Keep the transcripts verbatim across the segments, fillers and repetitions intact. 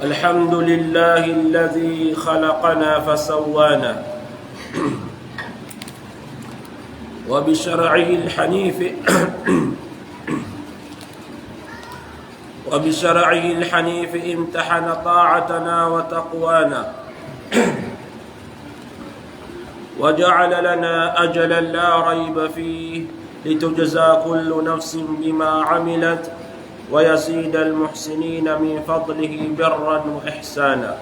الحمد لله الذي خلقنا فسوانا وبشرعه الحنيف وبشرعه الحنيف امتحن طاعتنا وتقوانا وجعل لنا أجلا لا ريب فيه لتجزى كل نفس بما عملت ويزيد المحسنين من فضله برا وإحسانا.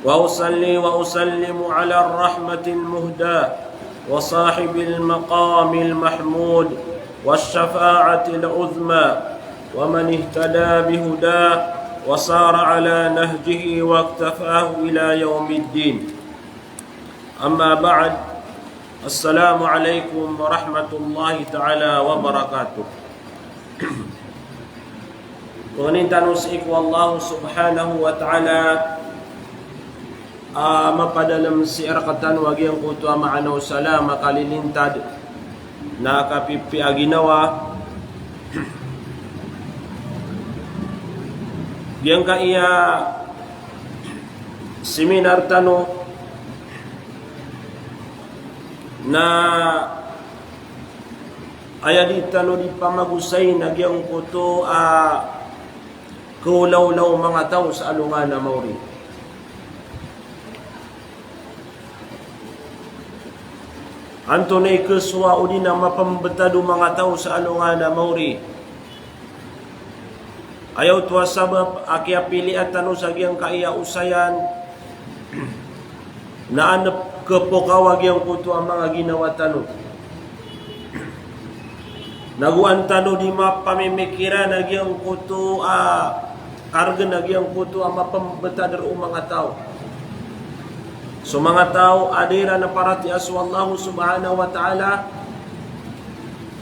وأصلي وأسلم على الرحمة المهداة وصاحب المقام المحمود والشفاعة العظمى ومن اهتدى بهداه وسار على نهجه واقتفاه إلى يوم الدين. أما بعد، السلام عليكم ورحمة الله تعالى وبركاته. Pangnin tano sii ko Allah Subhanahu wa Ta'ala a mapadalem sii rektano a giyangkoto a maana o salam a kalilintad na kapipiya a ginawa. Giyangkaya seminar tano na aya di tano di pamagosay na giyangkoto a kawlawlaw o manga taw sa alongan a maori. Antonaa i kesowa odi na mapembetad o manga taw sa alongan a maori? Aya oto a sabap a kiyapiliya tano sa giyangkaya osayan na an kepokaw a giyangkoto a manga ginawa tano. Nago an tano di mapamimikiran a giyangkoto a karegen a giyangkoto a mapembetad roo o manga taw. So manga taw a da iran paratiyaya so Allah Subhanahu wa Ta'ala,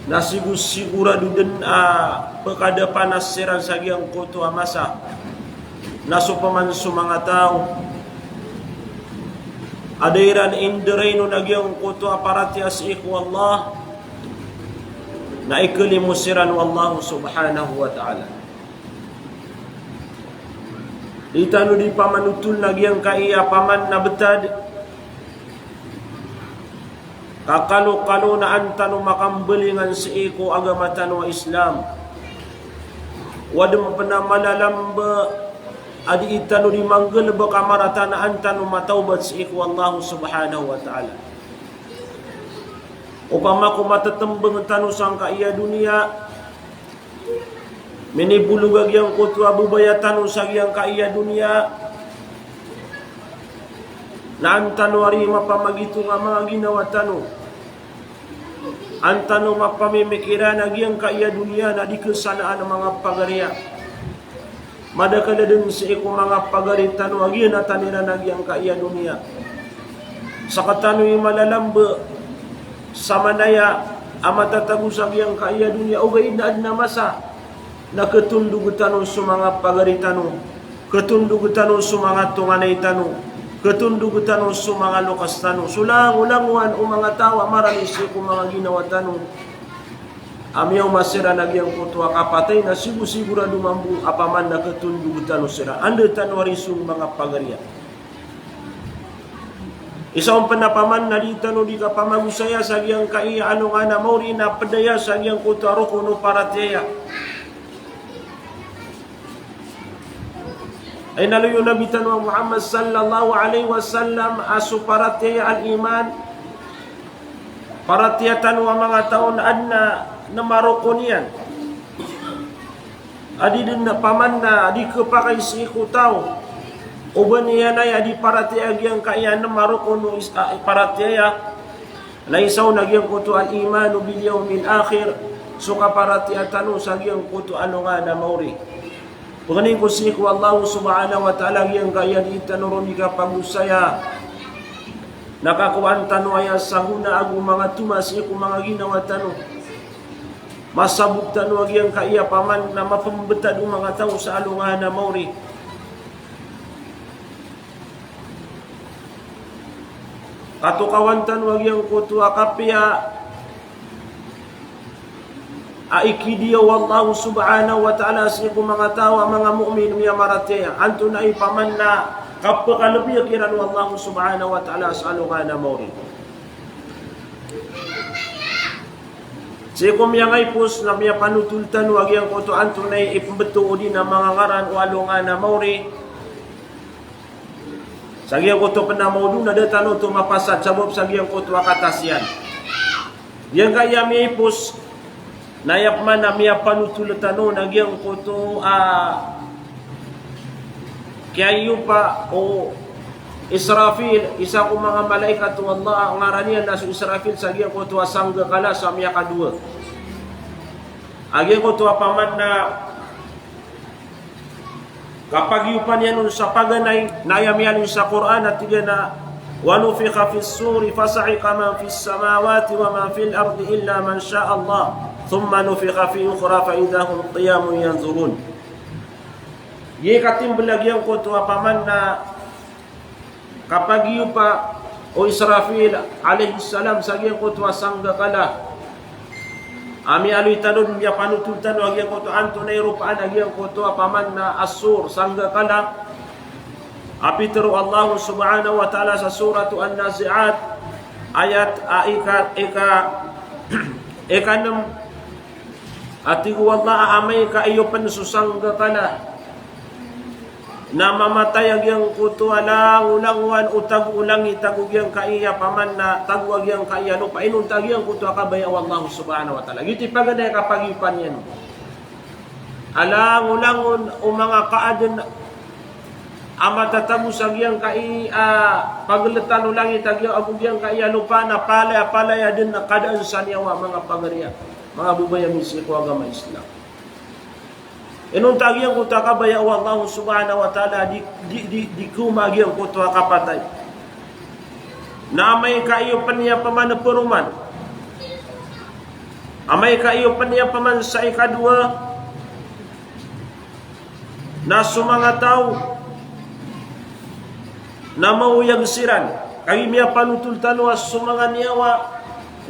na sigo-, sigurado den a pekadapanas siran sa giyangkoto a masa. Na so peman so manga taw a da iran inderainon a giyangkoto a paratiyaya sii ko Allah, na ikelimo siran o Allah Subhanahu wa Ta'ala. Di tano di pamanotol na giyangkaya paman na betad, kakalokalo na an tano makambelingan sii ko agama tano a Islam. Wa den pen a malalambe a di tano di manggelebek a marata na an tano matawbat sii ko Allah Subhanahu wa Ta'ala. Opama ko matetembeng tano sangkaya doniya, minibolog a giyangkoto a bebaya tano sa giyangkaya doniya, na an tano ari mapamagitong a manga ginawa tano. An tano mapamimikiran a giyangkaya doniya na di kesanaan a manga pagariya. Madakel den sii ko manga pagari tano a giyanatan iran a giyangkaya doniya. Sekatano i malalambe sa manaya a matatago sa giyangkaya doniya, ogaid na aden a masa na ketondog tano so manga pagari tano, ketondog tano so manga tonganay tano, ketondog tano so manga loks tano, so langolangowan o manga taw a marani sii ko manga ginawa tano. A miyaoma siran a giyangkoto a kapatay na sigosigorado mambo a paman na ketondog tano siran. Anda tano ari so manga pagariya. Isa on pen a paman na di tano di kapamagosaya sa giyangkaya alongan a maori na pedaya sa giyangkoto a rokon o paratiyaya. Ay naloy o Nabi tano a Muhammad sallallahu alaihi wasallam a so paratiyaya al-iman, paratiyaya tano a manga taw na aden a nem a rokon iyan. A di den a paman na di kepakay sii ko taw o ba niyan aya di paratiyaya giyangkaya nem a rokon o is-, a, paratiyaya. Na isa on a giyangkoto al-imanu bil yawmil akhir, so kaparatiyaya tano sa giyangkoto a alongan a maori. Pangnin ko sii ko Allah subhanahu wa ta'ala giyangkaya dii tano ron di kapagosaya. Na kakowaan tano aya sa gona ago manga tomas sii ko manga ginawa tano. Masabot tano a giyangkaya paman na mapembetad o manga taw sa alongan a maori. Katokawan tano a giyangkoto a kapiya a ikidiya o Allah subhanahu wa ta'ala sii ko manga taw a manga mu'min miyamaratiyaya. Antonaa i paman na kapekalebiya kiran o Allah subhanahu wa ta'ala sa alongan a maori. Sii ko miyangaipos na miyapanotol tano a giyangkoto antonaa i ipembeto o di na manga ngaran o alongan a maori. Sa giyangkoto pen a maodo na da tano oto mapasad sabap sa giyangkoto a katas iyan. Giyangkaya miyaipos na aya pman a miyapanotol tano na giyangkoto a kiyayopa o Israfil, isa ko manga malaikat o Allah a ngaran iyan na so Israfil sa giyangkoto a sanggakala sa miyakadowa. A giyangkoto a paman na kapagiyopan iyan on sa paganay, na aya miyaaloy sa Qur'an a tig iyan a, "Wa nufikha fis suri fasa'iqa man fis samawati wa man fil ardi illa man sha Allah, thumma nufikha fi ukhra fa idha hum qiyamun yanzurun." Aya katimbel a giyangkoto a paman na kapagiyopa o Israfil alayhis salam sa giyangkoto a sanggakala. A miyaaloy tano, miyapanotol tano a giyangkoto antonaa i ropaan a giyangkoto a paman na as-sur, sanggakala. A pitharo o Allah subhanahu wa ta'ala sa Suratu An-Nazi'at, ayat a ika, ika, ikanem, a tig o Allah a amay ka iyo pen so sanggakala na mamatay a giyangkoto a langolangowan o tago o langit ago giyangkaya paman na tago a giyangkaya lopa. Inonta a giyangkoto a kabaya o Allah subhanahu wa ta'ala. Giyoto i paganay a kapagiyopan iyan. A langolangon o manga kaaden a matatago sa giyangkaya pageletan o langit a giya-, ago giyangkaya lopa na palaya, palaya den a kadaan sa niyawa, manga pagariya, manga babay ami sii ko agama Islam. Inonta a giyangkoto a kabaya o Allah subhanahu wa ta'ala di, di, di, di koma a giyangkoto a kapatay. Na amay ka iyo pen iya pamanaperoman. Amay ka iyo pen iya paman sa ikadowa. Na so manga taw na maoyag siran. Kagiya miyapanotol tano a so manga niyawa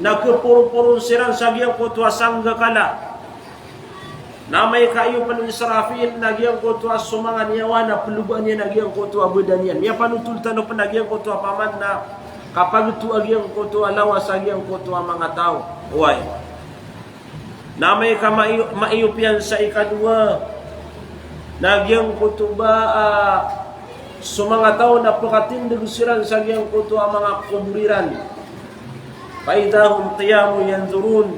na keporoporon siran sa giyangkoto a sanggakala. Na amay ka iyo pen o Israfil na giyangkoto a so manga niyawa na pelobaan iyan a giyangkoto a badan iyan. Miyapanotol tano pen a giyangkoto a paman na kapageto a giyangkoto a lawas a giyangkoto a manga taw. Oway. Na amay ka mai-, maiyop iyan sa ikadowa na giyangkoto ba, ah, so manga taw na pekatindeg siran sa giyangkoto a manga kobor iran. Fa idha hum qiyamun yanzurun.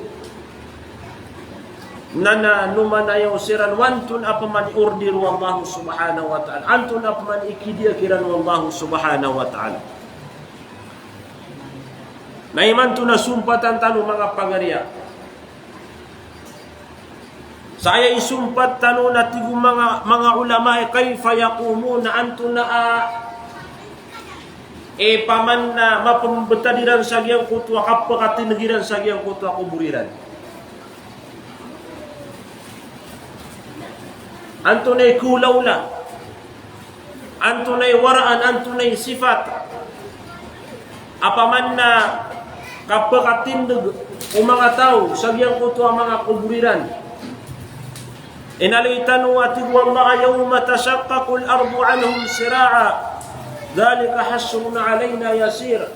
Na, na, nomanayaw siran o antonaa pman i order o Allah subhanahu wa ta'ala. Antonaa pman i kidiya kiran o Allah subhanahu wa ta'ala. Na imanto na sompatan tano manga pagariya. Sa aya isompat tano na tig o manga, manga ulama i kayfa yaqumun, na antonaa i paman na mapembetad iran sa giyangkoto a kapekatindeg iran sa giyangkoto a kobor iran. Antonaa i kolaola, antonaa i waraan, antonaa i sifat a paman na kapekatindeg o manga taw sa giyangkoto a manga kobor iran. Inaloy tano a tig o Allah a, "Yawma tashaqqaqul ardu anhum sira'a, dhalika hashrun alayna yasir."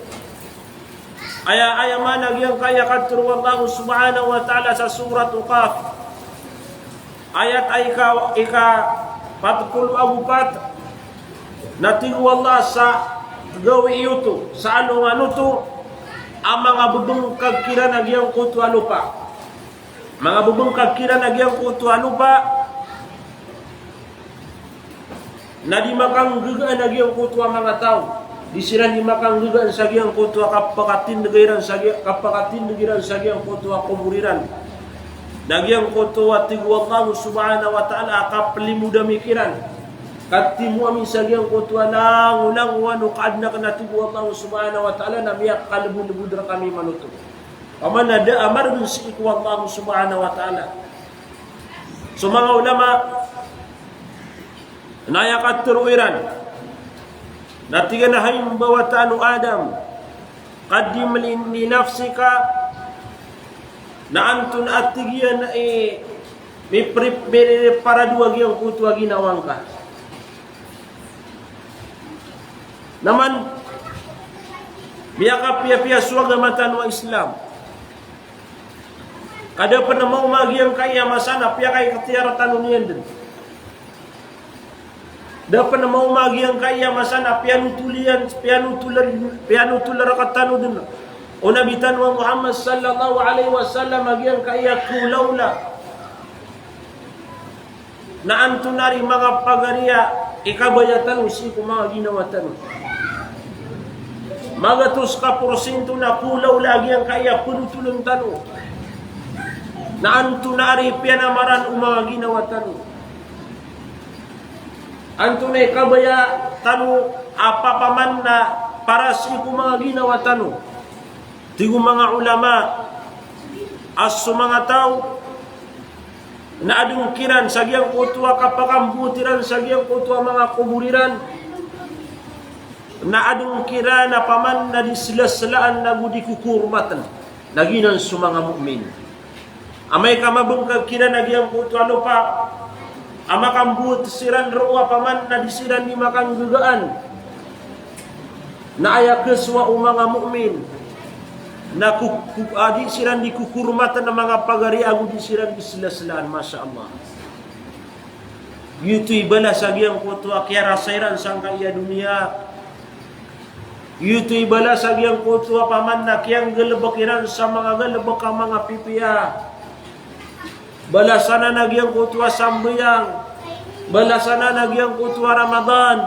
Aya, aya maana giyangkaya katharo o Allah subhanahu wa ta'ala sa Suratu Qaf. Ayat a ika, ikapat polo ago pat, na tig o Allah sa gawii oto, sa alongan oto, a manga bebengkag kiran a giyangkoto a lopa. Manga bebengkag kiran a giyangkoto a lopa, na di makanggegaan a giyangkoto a manga taw. Di siran di makanggegaan sa giyangkoto a kapakatindeg iran sa giya-, kapakatindeg iran sa giyangkoto a kobor iran. Na giyangkoto a tig o Allah subhanahu wa ta'ala a kaplimoda mi kiran, katimo ami sa giyangkoto a langolangowan o kaadn akn a tig o Allah subhanahu wa ta'ala, na miyakalebolebod rkami manoto. Opama na da a margn sii ko Allah subhanahu wa ta'ala. So manga ulama na aya katharo iran na tig iyan a hay mbawataan o Adam, qaddim li, li nafsika, na antonaa tig iyan i mipre-, mipreparado a giyangkoto a ginawa ngka. Na man, miyakapiyapiya so agama tano a Islam. Ka da pn maoma giyangkaya masa na piyakaikhtiyar tano niyan dn. Da pn maoma giyangkaya masa na piyanotol iyan, piyanotol, piyanotol rktano dn o Nabi tano a Muhammad sallallahu alaihi wasallam a giyangkaya kawlawla. Na antonaa ri manga pagariya i kabaya tano sii ko manga ginawa tano. Magatos ka porsinto na kawlawla a giyangkaya pnotoln tano. Na antonaa ri piyanamaran o manga ginawa tano. Antonaa i kabaya tano a papaman na para sii ko manga ginawa tano. Tig o manga ulama a so manga taw na adn kiran sa giyangkoto a kapakambowat iran sa giyangkoto a manga kobor iran, na adn kiran a paman na di slaslaan ago di kokormatn, na giyanan so manga mu'min. Amay ka mabngkag kiran a giyangkoto a lopa a makambowat siran roo a paman na di siran di makanggagaan. Na aya kasowa o manga mu'min na ko-, ko-, a di siran di kokormatn a manga pagari ago di siran di slaslaan. Masha Allah. Giyoto i balas a giyangkoto a kiyarasay ran sangkaya doniya. Giyoto i balas a giyangkoto a paman na kiyanggalbk iran sa manga galbk a manga pipiya. Balasan anan a giyangkoto a sambayang. Balasan anan a giyangkoto a Ramadan.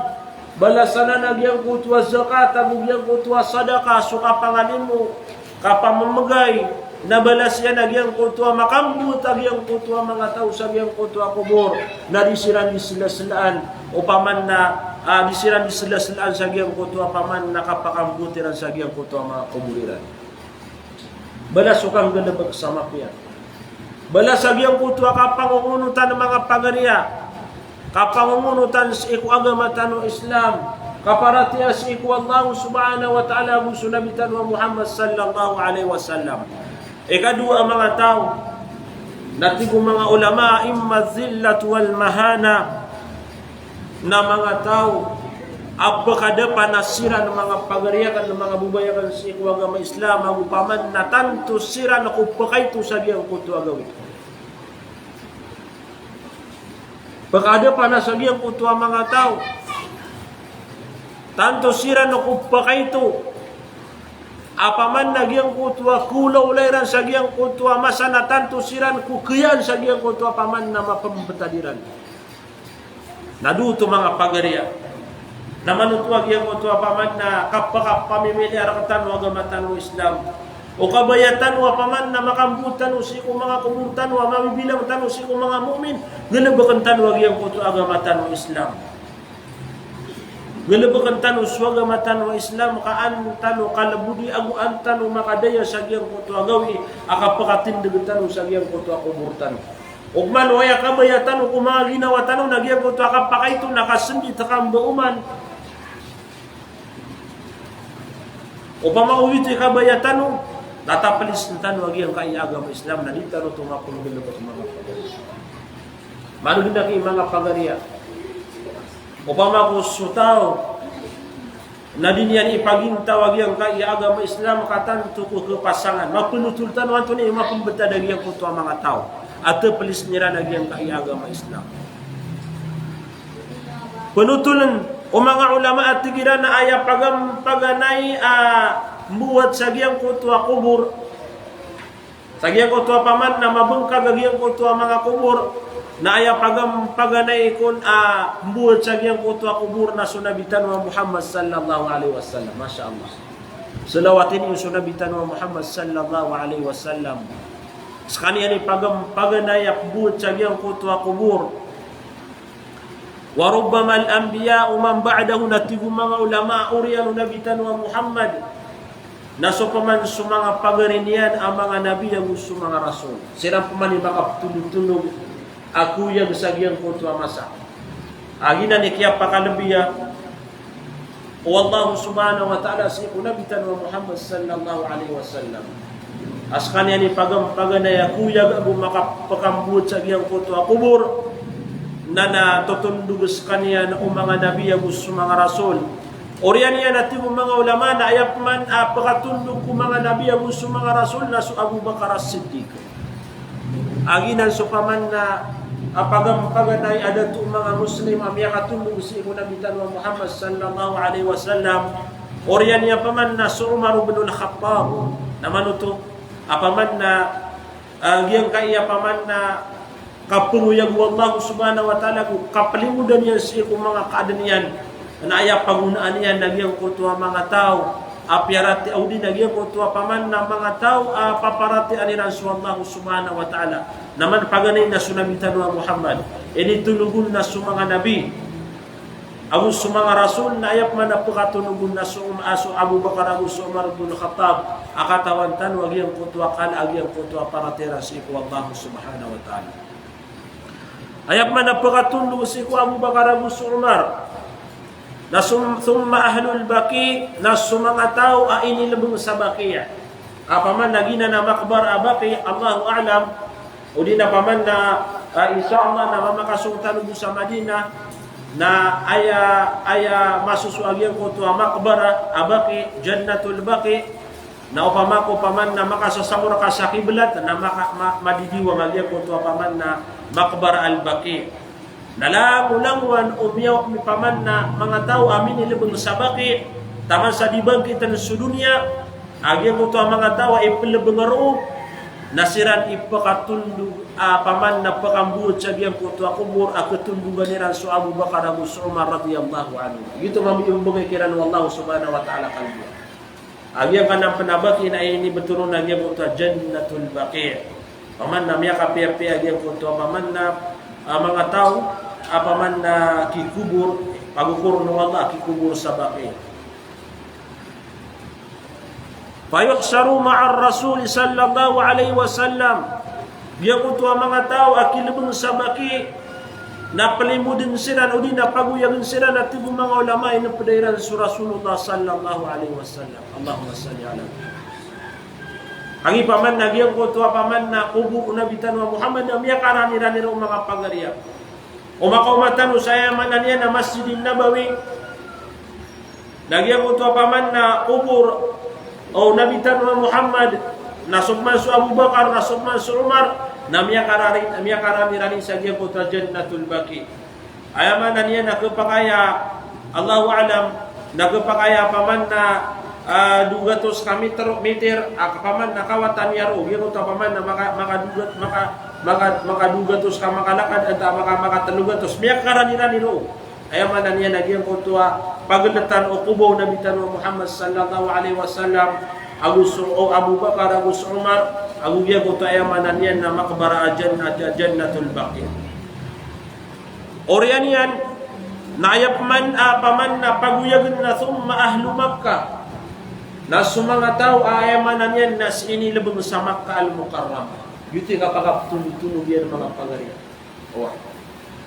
Balasan anan a giyangkoto a zakat, ago giyangkoto a sadaka, so kapangalimo, kapamamgay, na balas iyan a giyangkoto a makambowat a giyangkoto a manga taw sa giyangkoto a kobor, na di siran di slaslaan, opama na, ah, di siran di slaslaan sa giyangkoto a paman na kapakambowat iran sa giyangkoto a manga kobor iran. Balas o kanggalbk sa mapiya. Balas a giyangkoto a kapangongonotan a manga pagariya. Kapangongonotan sii ko agama tano Islam. Kaparatiyaya sii ko Allah subhanahu wa ta'ala ago so Nabi tano a Muhammad sallallahu alaihi wasallam. Ikadowa a manga taw na tig o manga ulama, imma zillatu wal mahana. Na manga taw a pkadapan a siran manga pagari akn, manga babay akn sii ko agama Islam, ago paman na tanto siran ko pkaito sa giyangkoto a gawii. Pkadapan a sa giyangkoto a manga taw, tanto siran ko pkaito. Opama na giyangkoto a kawlawla iran sa giyangkoto a masa na tanto siran ko kiyaan sa giyangkoto a paman na mapmbtad iran. Na doto manga pagariya. Na manoto a giyangkoto a paman na kapakapamimiliya rktano a agama tano Islam. O kabaya tano a paman na makambowat tano sii ko manga kobor tano a mabibilang tano sii ko manga mu'min. Galbkn tano a giyangkoto a agama tano Islam. Galbkn tano so agama tano Islam ka an tano kalbodi ago an tano makadaya sa giyangkoto a gawii a kapakatindg tano sa giyangkoto a kobor tano. Opama o aya kabaya tano ko manga ginawa tano na giyangkoto a kapakaito na kasndit ka mbaoman. Opama o ito i kabaya tano, na taplisen tano a giyangkai a agama Islam na di tano oto mapnggalbk manga pagari. Manga pagari a. Opama ko so taw na di niyan ipagintaw a giyangkai a agama Islam ka tanto ko khapasangan. Mapnotol tano antonaa i mapmbtad a giyangkoto a manga taw a taplisen iran a giyangkai a agama Islam. Pnotoln o manga ulama a tig iran a aya pagam-, paganay a mbowat sa giyangkoto a kobor. Sa giyangkoto a paman na mabngkag a giyangkoto a manga kobor, na aya pagam-, paganay kon a mbowat sa giyangkoto a kobor na so Nabi tano a Muhammad sallallahu alaihi wasallam. Masha Allah. Salawati niyo so Nabi tano a Muhammad sallallahu alaihi wasallam. Skaniyan i pagam-, paganay a pmbowat sa giyangkoto a kobor. Wa rubbama al-anbiya'u man ba'dahu, na tig o manga ulama, oriyan o Nabi tano a Muhammad, na so paman so manga pagari niyan a manga nabi ago so manga rasul. Siran paman i makaptondotondog a koyag sa giyangkoto a masa. A giyanan i kiyapakalbiya o Allah subhanahu wa ta'ala sii ko Nabi tano a Muhammad sallallahu alaihi wasallam. A skaniyan i pagam-, paganay a koyag ago makapakambowat sa giyangkoto a kobor, na, na totondog skaniyan o manga nabi ago so manga rasul. Oriyan iyan a tig o manga ulama na aya paman a pakatondog ko manga nabi ago so manga rasul na so Abu Bakar As-Siddiq. A giyanan so paman na, a, pagam-, paganay a dato o manga Muslim a miyakatondog sii ko Nabi tano a Muhammad sallallahu alaihi wasallam. Oriyan iyan paman na so Umar ibn al-Khattab. Na mano oto, a paman na, a, giyangkaya paman na kapangoyag o Allah subhanahu wa ta'ala ko kaplimodan iyan sii ko manga kaadn iyan. Na aya pagonaan iyan na giyangkoto a manga taw a piyaratiyaya, odi na giyangkoto a paman na manga taw a paparatiyayaan iran so Allah subhanahu wa ta'ala. Na man paganay na so Nabi tano a Muhammad, initonog on na so manga nabi ago so manga rasul, na aya paman a pakatonog on na so, a, so Abu Bakar ago so Umar ibn Khattab, a katawan tano a giyangkoto a kala a giyangkoto a paratiyaya iran sii ko Allah subhanahu wa ta'ala. Aya paman a pakatondog sii ko Abu Bakar ago so Umar. Na sum-, thumma ahlul Baqi, na so manga taw a inilbng sa Baqi. A paman na giyanan a makbara a Baqi, Allahu a'lam. Odi na paman na, a, insha Allah na mamakasong tano bo sa Madinah, na aya, aya masoso a giyangkoto a makbara a Baqi, Jannatul Baqi, na opama ko paman na makasasangor ka sa kiblat, na maka-, ma-, madidiwang a giyangkoto a paman na Maqbara al-Baqi. Na langolangowan o miya-, paman na manga taw a minilbng sa Baqi, taman sa di bangkitn so doniya, a giyangkoto a manga taw a iplbng roo, na siran ipakatondog a paman na pakambowat sa giyangkoto a kobor a katondogan iran so Abu Bakar ago so Umar radiyallahu anhu. Giyoto mambo i mbgay kiran o Allah subhanahu wa ta'ala kalbiya. A giyangkanan pn a Baqi na inibtho ron a giyangkoto a Jannatul Baqi. Paman na miyakapiyapiya a giyangkoto a paman na, a, manga taw a paman na kikobor, pagokoron o Allah, kikobor sa Baqi. Fayuhsharu ma'ar Rasul sallallahu alaihi wasallam. Giyangkoto a manga taw a kilbng sa Baqi, na plimodn siran, odi na pagoyagn siran, a tig o manga ulama, inpda iran so Rasulullah sallallahu alaihi wasallam. Allahumma salli ala Muhammad. Kagiya paman na giyangkoto a paman na kobor o Nabi tano a Muhammad na miyakaranirani roo o manga pagari iyan. O makaoma tano sa aya maana niyan na Masjidin Nabawi, na giyangkoto a paman na kobor o Nabi tano a Muhammad, na so pman so Abu Bakar, na so pman so Umar, na miyakarari-, miyakaramirani sa giyangkoto a Jannatul Baqi. Aya maana niyan na khapakay a, Allahu a'lam, na khapakay a paman na, ah, dowa gatos ka mitir, mitir, a paman na kawatan iyan roo, giyangkoto a paman na maka, maka dowa gat-, maka, maka, maka dowa gatos ka makalakad, antaa maka, maka tlo gatos, miyakaranirani roo. Aya maana niyan na giyangkoto a pagltan o kobor o Nabi tano a Muhammad sallallahu alaihi wasallam, ago so, o Abu Bakar, ago so Umar, ago giyangkoto aya maana niyan na makbara a Jan-, a Jannatul Baqi. Oriyan iyan, na aya pman, a, paman na pagoyagn na thumma ahlu Makkah. Na so manga taw a aya maana niyan na sii inilbng sa Makkah Al-Mukarramah. Giyoto i kapakaptondotondog iyan a manga pagari. Oway.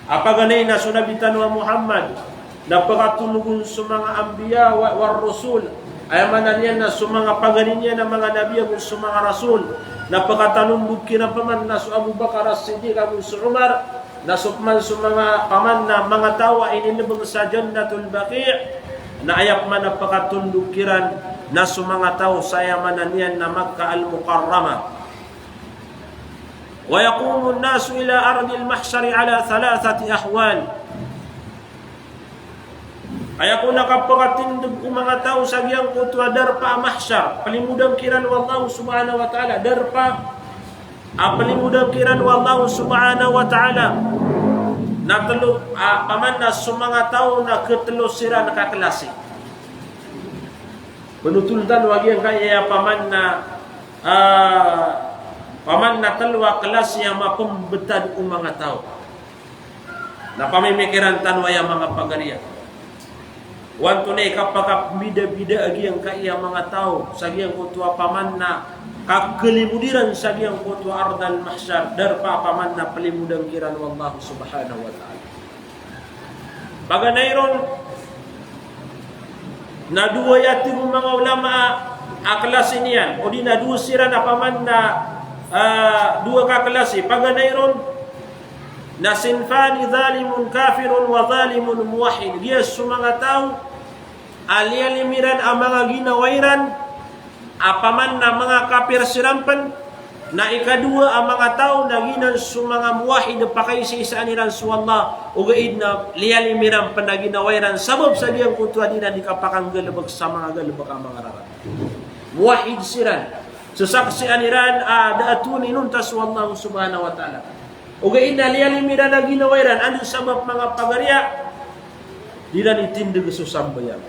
A paganay na so Nabi tano a Muhammad, na pakatondog on so manga anbiya wa, war rusul. Aya maana niyan na so manga pagari niyan a manga nabi ago so manga rasul. Na pakatanondog kiran paman na so Abu Bakar As-Siddiq ago so Umar. Na so pman so manga paman na manga taw a inilbng sa Jannatul Baqi. Na aya pman a pakatondog kiran na so manga taw sa aya maana niyan na Makkah Al-Mukarramah. Wa yaqumun nasu ila ardil mahshari ala thalathati ahwal. Aya kon a kapakatindg o manga taw sa giyangkoto a darpa a mahshar, plimodan kiran o Allah subhanahu wa ta'ala, darpa a plimodan kiran o Allah subhanahu wa ta'ala. Na tlo, a, paman na so manga taw na khatlo siran ka klasi. Pnotol tano a giyangkaya paman na, ah, Paman na telo a klasi a mapembetad o manga taw. Na pamimikiran tano aya manga pagariya. Wanto na i kapakambidabida a giyangkaya manga taw sa giyangkoto a paman na kakelimod iran sa giyangkoto a ardal mahshar, darpa a paman na pelimodan kiran o Allah subhanahu wa ta'ala. Paganay ron na dowa aya tig o manga ulama a klasi niyan, odi na dowa siran a paman na, ah, dowa ka klasi. Paganay ron na sinfani zalimun kafirun wa zalimun muwahhid. Giya so manga taw a liyalim iran a manga ginawa iran a paman na manga kapir siran pen, na ikadowa a manga taw na giyanan so manga muwahhid, pakaisaisaan iran so Allah, ogaid na liyalim iran pen a ginawa iran sabap sa giyangkoto a di iran di kapakanggalebek sa manga galebek a manga rarata. Muwahhid siran, sesaksian iran a da a toon inonta so Allah subhanahu wa ta'ala. Ogaid na liyalim iran a ginawa iran, anda sabap manga pagariya, di iran itindeg so sambayang.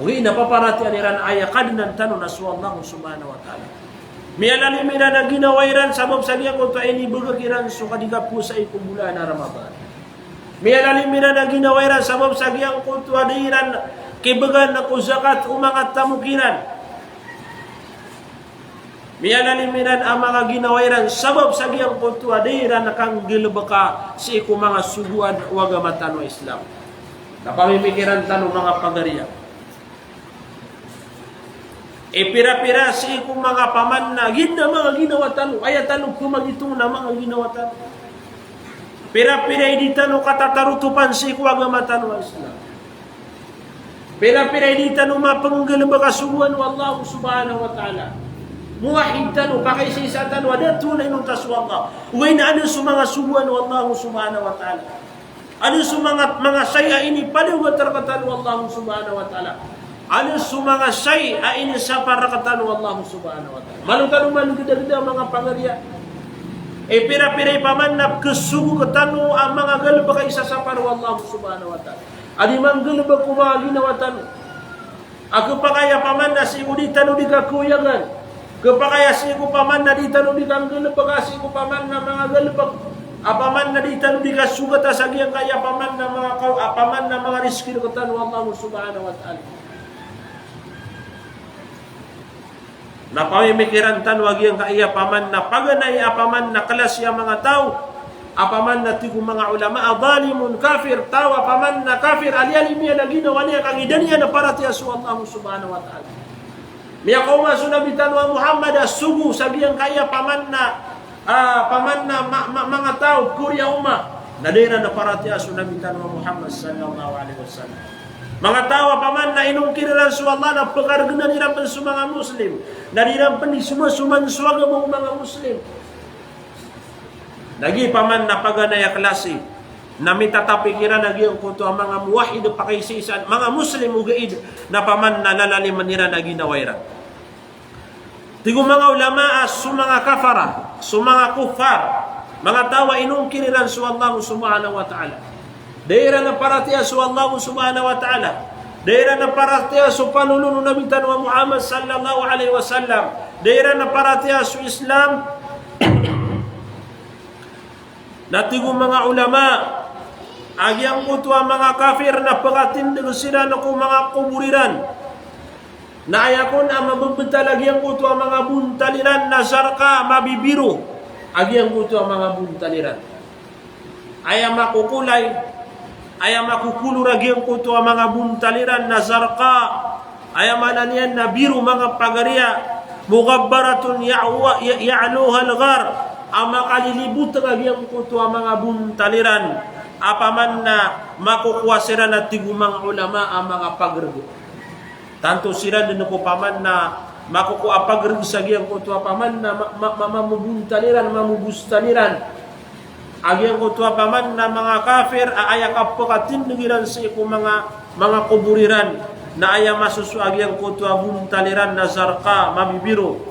Ogaid na paparatiyayaan iran a aya Kadnan tano na so Allah subhanahu wa ta'ala. Miyalalim iran a ginawa iran sabap sa giyangkoto a inibegay kiran so kadi kapowasai ko bolan a Ramadan. Miyalalim iran a ginawa iran sabap sa giyangkoto a di iran kibegan ko zakat o manga tamok iran. Miyalalim iran a manga ginawa iran sabap sa giyangkoto a di iran kanggalebeka sii ko manga sogoan o agama tano a Islam. Na pamimikiran tano manga pagariya. Ipirapira sii ko manga paman na gina manga ginawa tano, aya tano pemagitong na manga ginawa tano. Pirapira i di tano katatarotopan sii ko agama tano a Islam. Pirapira i di tano mapenggalebeka sogoan o Allah subhanahu wa ta'ala. Muwahhid tano, pakaisaisa tano, a da a toon inonta so Allah. Ogaid na anda so manga sogoan o Allah subhanahu wa ta'ala. Anda so manga, manga shayi a inipaliyogat rekatano o Allah subhanahu wa ta'ala. Anda so manga shayi a inisapar rekatano o Allah subhanahu wa ta'ala. Malo tano man gedageda manga pagariya. Ipirapira i paman na kesogo ketano a manga galebek a isasapar o Allah subhanahu wa ta'ala. A di manggalebek ko manga ginawa tano. A kepakay a paman na sii ko di tano di kakoyagan. Kepakay a sii ko paman na di tano di kanggalebek a sii ko paman na manga galebek a paman na di tano di kasogata sa giyangkaya paman na manga kaw-, a paman na manga rizki rekatano o Allah subhanahu wa ta'ala. Na pamimikiran tano a giyangkaya paman na paganay a paman na klasi a manga taw a paman na tig o manga ulama a zalimun kafir, taw a paman na kafir a liyalim iyan a ginawa niyan ka ngida niyan a paratiyaya so Allah subhanahu wa ta'ala. Miyakaoma so Nabi tano a Muhammad a sogo sa giyangkaya paman na, ah, paman na ma-, ma-, manga taw kori a omma na da iran a paratiyaya so Nabi tano a Muhammad sallallahu alaihi wasallam. Manga taw a paman na inongkir iran so Allah na pekaregenan iran pen so manga Muslim. Na di iran pen di somasoman so agama o manga Muslim. Lagid paman na paganay a klasi na mitatapikiran a giyangkoto a manga muwahhid, pakaisaisaan, manga Muslim ogaid na paman na lalalimen iran a ginawa iran. Tig o manga ulama a so manga kafara, so manga kuffar, manga taw a inongkir iran so Allah subhanahu wa ta'ala. Da iran a paratiyaya so Allah subhanahu wa ta'ala. Da iran a paratiyaya so panolon o Nabi tano a Muhammad sallallahu alaihi wasallam. Da iran a paratiyaya so Islam. Na tig o manga ulama a giyangkoto a manga kafir na pekatindeg siran ko manga kobor iran. Na aya kon a mabebetal a giyangkoto a manga bontal iran na zarqa, mabibiro a giyangkoto a manga bontal iran. Aya makokolay, aya makokolor a giyangkoto a manga bontal iran na zarqa, aya maana niyan na biro, manga pagariya, mughabbaratun ya'wa-, ya-, ya'luhal ghar, a makaliliboteng a giyangkoto a manga bontal iran a paman na makokowa siran a tig o manga ulama a manga pagereg. Tanto siran den ko paman na makokowa a pagereg sa giyangkoto a paman na ma-, ma-, ma-, mamobontal iran, mamobostal iran a giyangkoto a paman na manga kafir a aya kapekatindeg iran sii ko manga, manga kobor iran na aya masoso a giyangkoto a bontal iran na zarqa, mabibiro.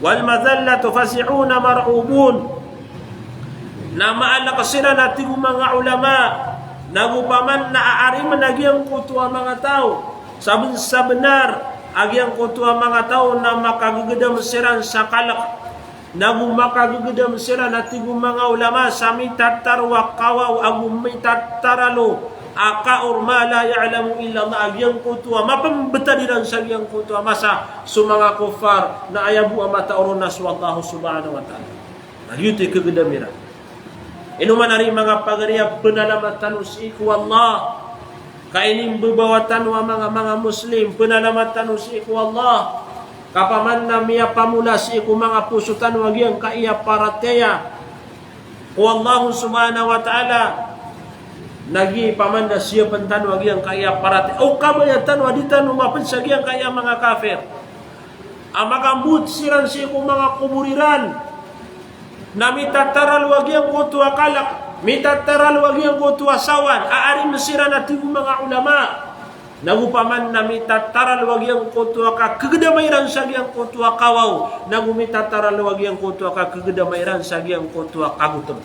Wal madhallatu fazi'un mar'ubun. Na maalek siran a tig o manga ulama, na go paman na aarimen a giyangkoto a manga taw, saben-, sabenar a giyangkoto a manga taw na makagegedam siran sa kalek. Na go makagegedam siran a tig o manga ulama sa mitataralo a kawaw ago mitataralo a kaor ma la ya'lamu illa Allah, a giyangkoto a mapembetad iran sa giyangkoto a masa so manga kuffar, na aya bo a matao ron na so Allah subhanahu wa ta'ala. Na giyoto i kegedam iran. Ino man ari manga pagari a penalamat tano sii ko Allah. Ka inimbebawa tano a manga, manga Muslim, penalamat tano sii ko Allah. Ka paman na miyapamola sii ko manga poso tano a giyangkaya paratiyaya ko Allah subhanahu wa ta'ala. Na giya paman na siyapen tano a giyangkaya paratiyaya. O kabaya tano a di tano maped sa giyangkaya manga kafir a makambowat siran sii ko manga kobor iran. Na mitataralo a giyangkoto a kalek, mitataralo a giyangkoto a sawan, a ari mesiran a tig o manga ulama. Na go paman na mitataralo a giyangkoto a kakegedama iran sa giyangkoto a kawaw, na go mitataralo a giyangkoto a kakegedama iran sa giyangkoto a kagotem.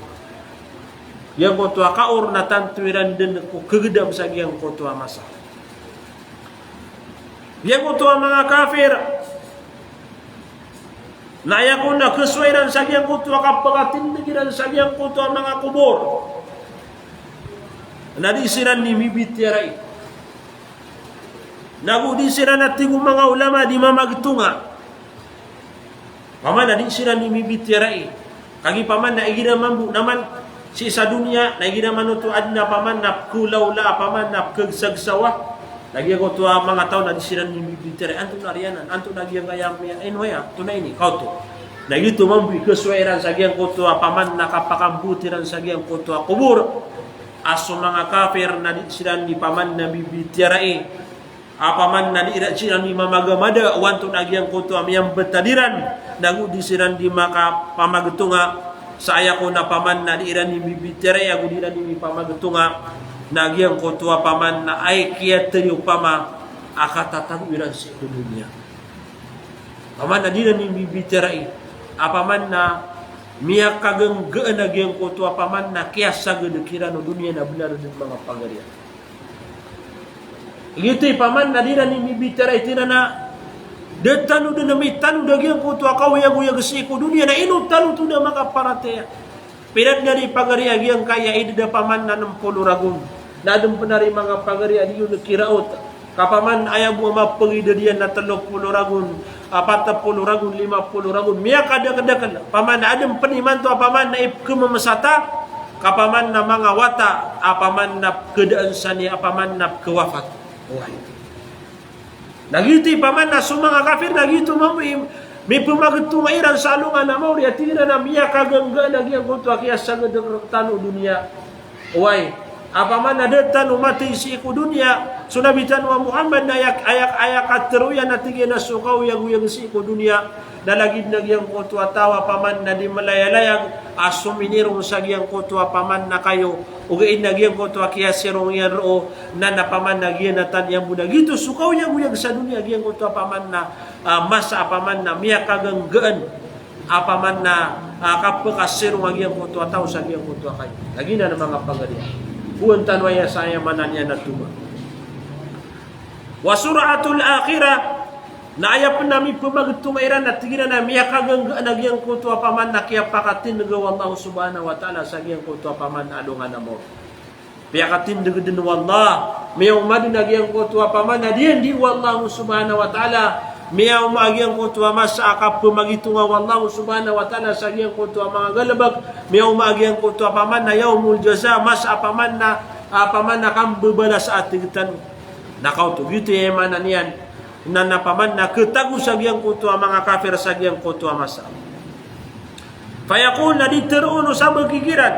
Giyangkoto a kaor na tanto iran den ko kegedam sa giyangkoto a masa. Giyangkoto a manga kafir, na aya kon a kesowa iran sa giyangkoto a kapakatindeg iran sa giyangkoto a manga kobor, na di siran di mibitiyarai. Na go di siran a tig o manga ulama di mamagetonga. Paman na di siran di mibitiyarai. Kagiya paman na igira mambo naman sii sa doniya, na igira manoto aden a paman na pekolaola, a paman na pekegesagsawa. Na giyangkoto a manga taw na di siran di mibitiyarai. Antonaa riyanan, antonaa giyangkaya, ino aya, antonaa ini, kaoto. Na giyoto mambo i kesowa iran sa giyangkoto a paman na kapakambowat iran sa giyangkoto a kobor. A so manga kafir na di siran di paman na mibitiyarai. A paman na di iran siran di mamagamada o antonaa giyangkoto a miyambetad iran, na go di siran di makapamagetonga. Sa aya kon a paman na di iran di mibitiyarai ago di iran di mipamagetonga, na giyangkoto a paman na aya kiyatero pama a katatago iran sii ko doniya. Paman na di iran di mibitiyarai a paman na miyakagenggaan a giyangkoto a paman na kiyasagad kiran o doniya na benar den manga pagariya. Giyoto i paman na di iran di mibitiyarai, tig iran a da tano den a mitanod a giyangkoto a kaoyagoyag sii ko doniya, na ino tano oto da makaparatiyaya. Pira den ari pagari a giyangkaya idad a paman na nem polo ragon. Na aden pen ari manga pagari a di on kiraot. Ka paman aya bo a mapegidad iyan na telo polo ragon, apat polo ragon, lima polo ragon, miyakadakeldakel. Paman na aden pen imanto a paman na ipekememesata, ka paman na manga wata a paman na pekedaan sani a paman na pekewafat. Oway. Na giyoto i paman na so manga kafir na giyoto mambo i mipemagetonga iran sa alongan a maori a tig iran a miyakagenggaan a giyangkoto a kiyasagad rektano o doniya. Oway, a paman na da tano matey sii ko doniya, so Nabi tano a Muhammad na aya, aya, aya katero iyan a tig iyan a so kaoyagoyag sii ko doniya, na lagid na giyangkoto a taw a paman na di melayalayag a sominirong sa giyangkoto a paman na kayo, ogaid na giyangkoto a kiyasirong iyan roo, na, na paman na giyanatan iyan bo na giyoto so kaoyagoyag sa doniya, giyangkoto a paman na, ah, masa a paman na miyakagenggaan a paman na, ah, kapekasirong a giyangkoto a taw sa giyangkoto a kayo. Lagid anan a manga pagari. Poon tano aya sa aya maana niyan a toma. Wa sur'atul akhirah, na aya pen a mipemagetonga iran a tig iran a miyakagenggaan a giyangkoto a paman na kiyapakatindeg o Allah subhanahu wa ta'ala sa giyangkoto a paman na alongan a maori. Piyakatindeg den o Allah, miyaoma den a giyangkoto a paman na diyandi o Allah subhanahu wa ta'ala, miyaoma a giyangkoto a masa a kapemagetonga o Allah subhanahu wa ta'ala sa giyangkoto a manga galebek, miyaoma a giyangkoto a paman na yawmul jaza, masa a paman na, a paman na kambebalas a tig tano. Na kaoto, giyoto i maana niyan, na, na paman na ketago sa giyangkoto a manga kafir sa giyangkoto a masa. Fayaqul, na di teroon o sabaad kiran,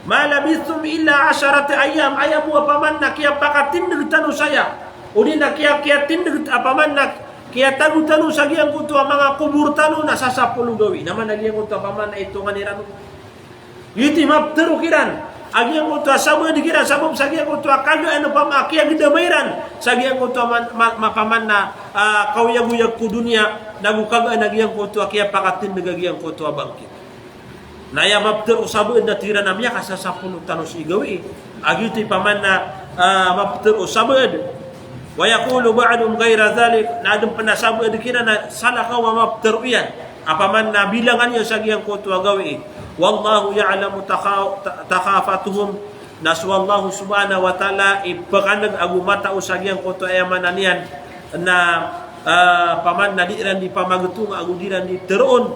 "Ma labithtum illa asharata ayyam." Aya bo a paman na kiyapakatindeg tano saya, odi na kiya, kiyatindeg a paman na kiyatago tano sa giyangkoto a manga kobor tano na sa sapolo gawii. Na man a giyangkoto a paman na itongan iran. Giyoto i mapetero kiran a giyangkoto a sabaad kiran, sabap sa giyangkoto a kagaan a paman a kiyagedama iran sa giyangkoto a man, ma, ma, paman na, ah, kaoyagoyag ko doniya, nago kagaan a giyangkoto a kiyapakatindeg a giyangkoto a bangkit. Na aya mapetero o sabaad na tig iran a miyakasasapolo tano sii gawii. A giyoto i paman na, ah, mapetero o sabaad. Wa yaqulu ba'duhum ghayra dhalik, na aden pen a sabaad kiran a salakaw a mapetero iyan. Opama na bilangan iyo sa giyangkoto a gawii. Wallahu ya'lamu takha-, ta-, takhafatuhum. Na so Allah subhanahu wa ta'ala i pkaneg ago matao sa giyangkoto a aya maana niyan na, ah, opama na di iran di pamagtonga ago di iran di teroon.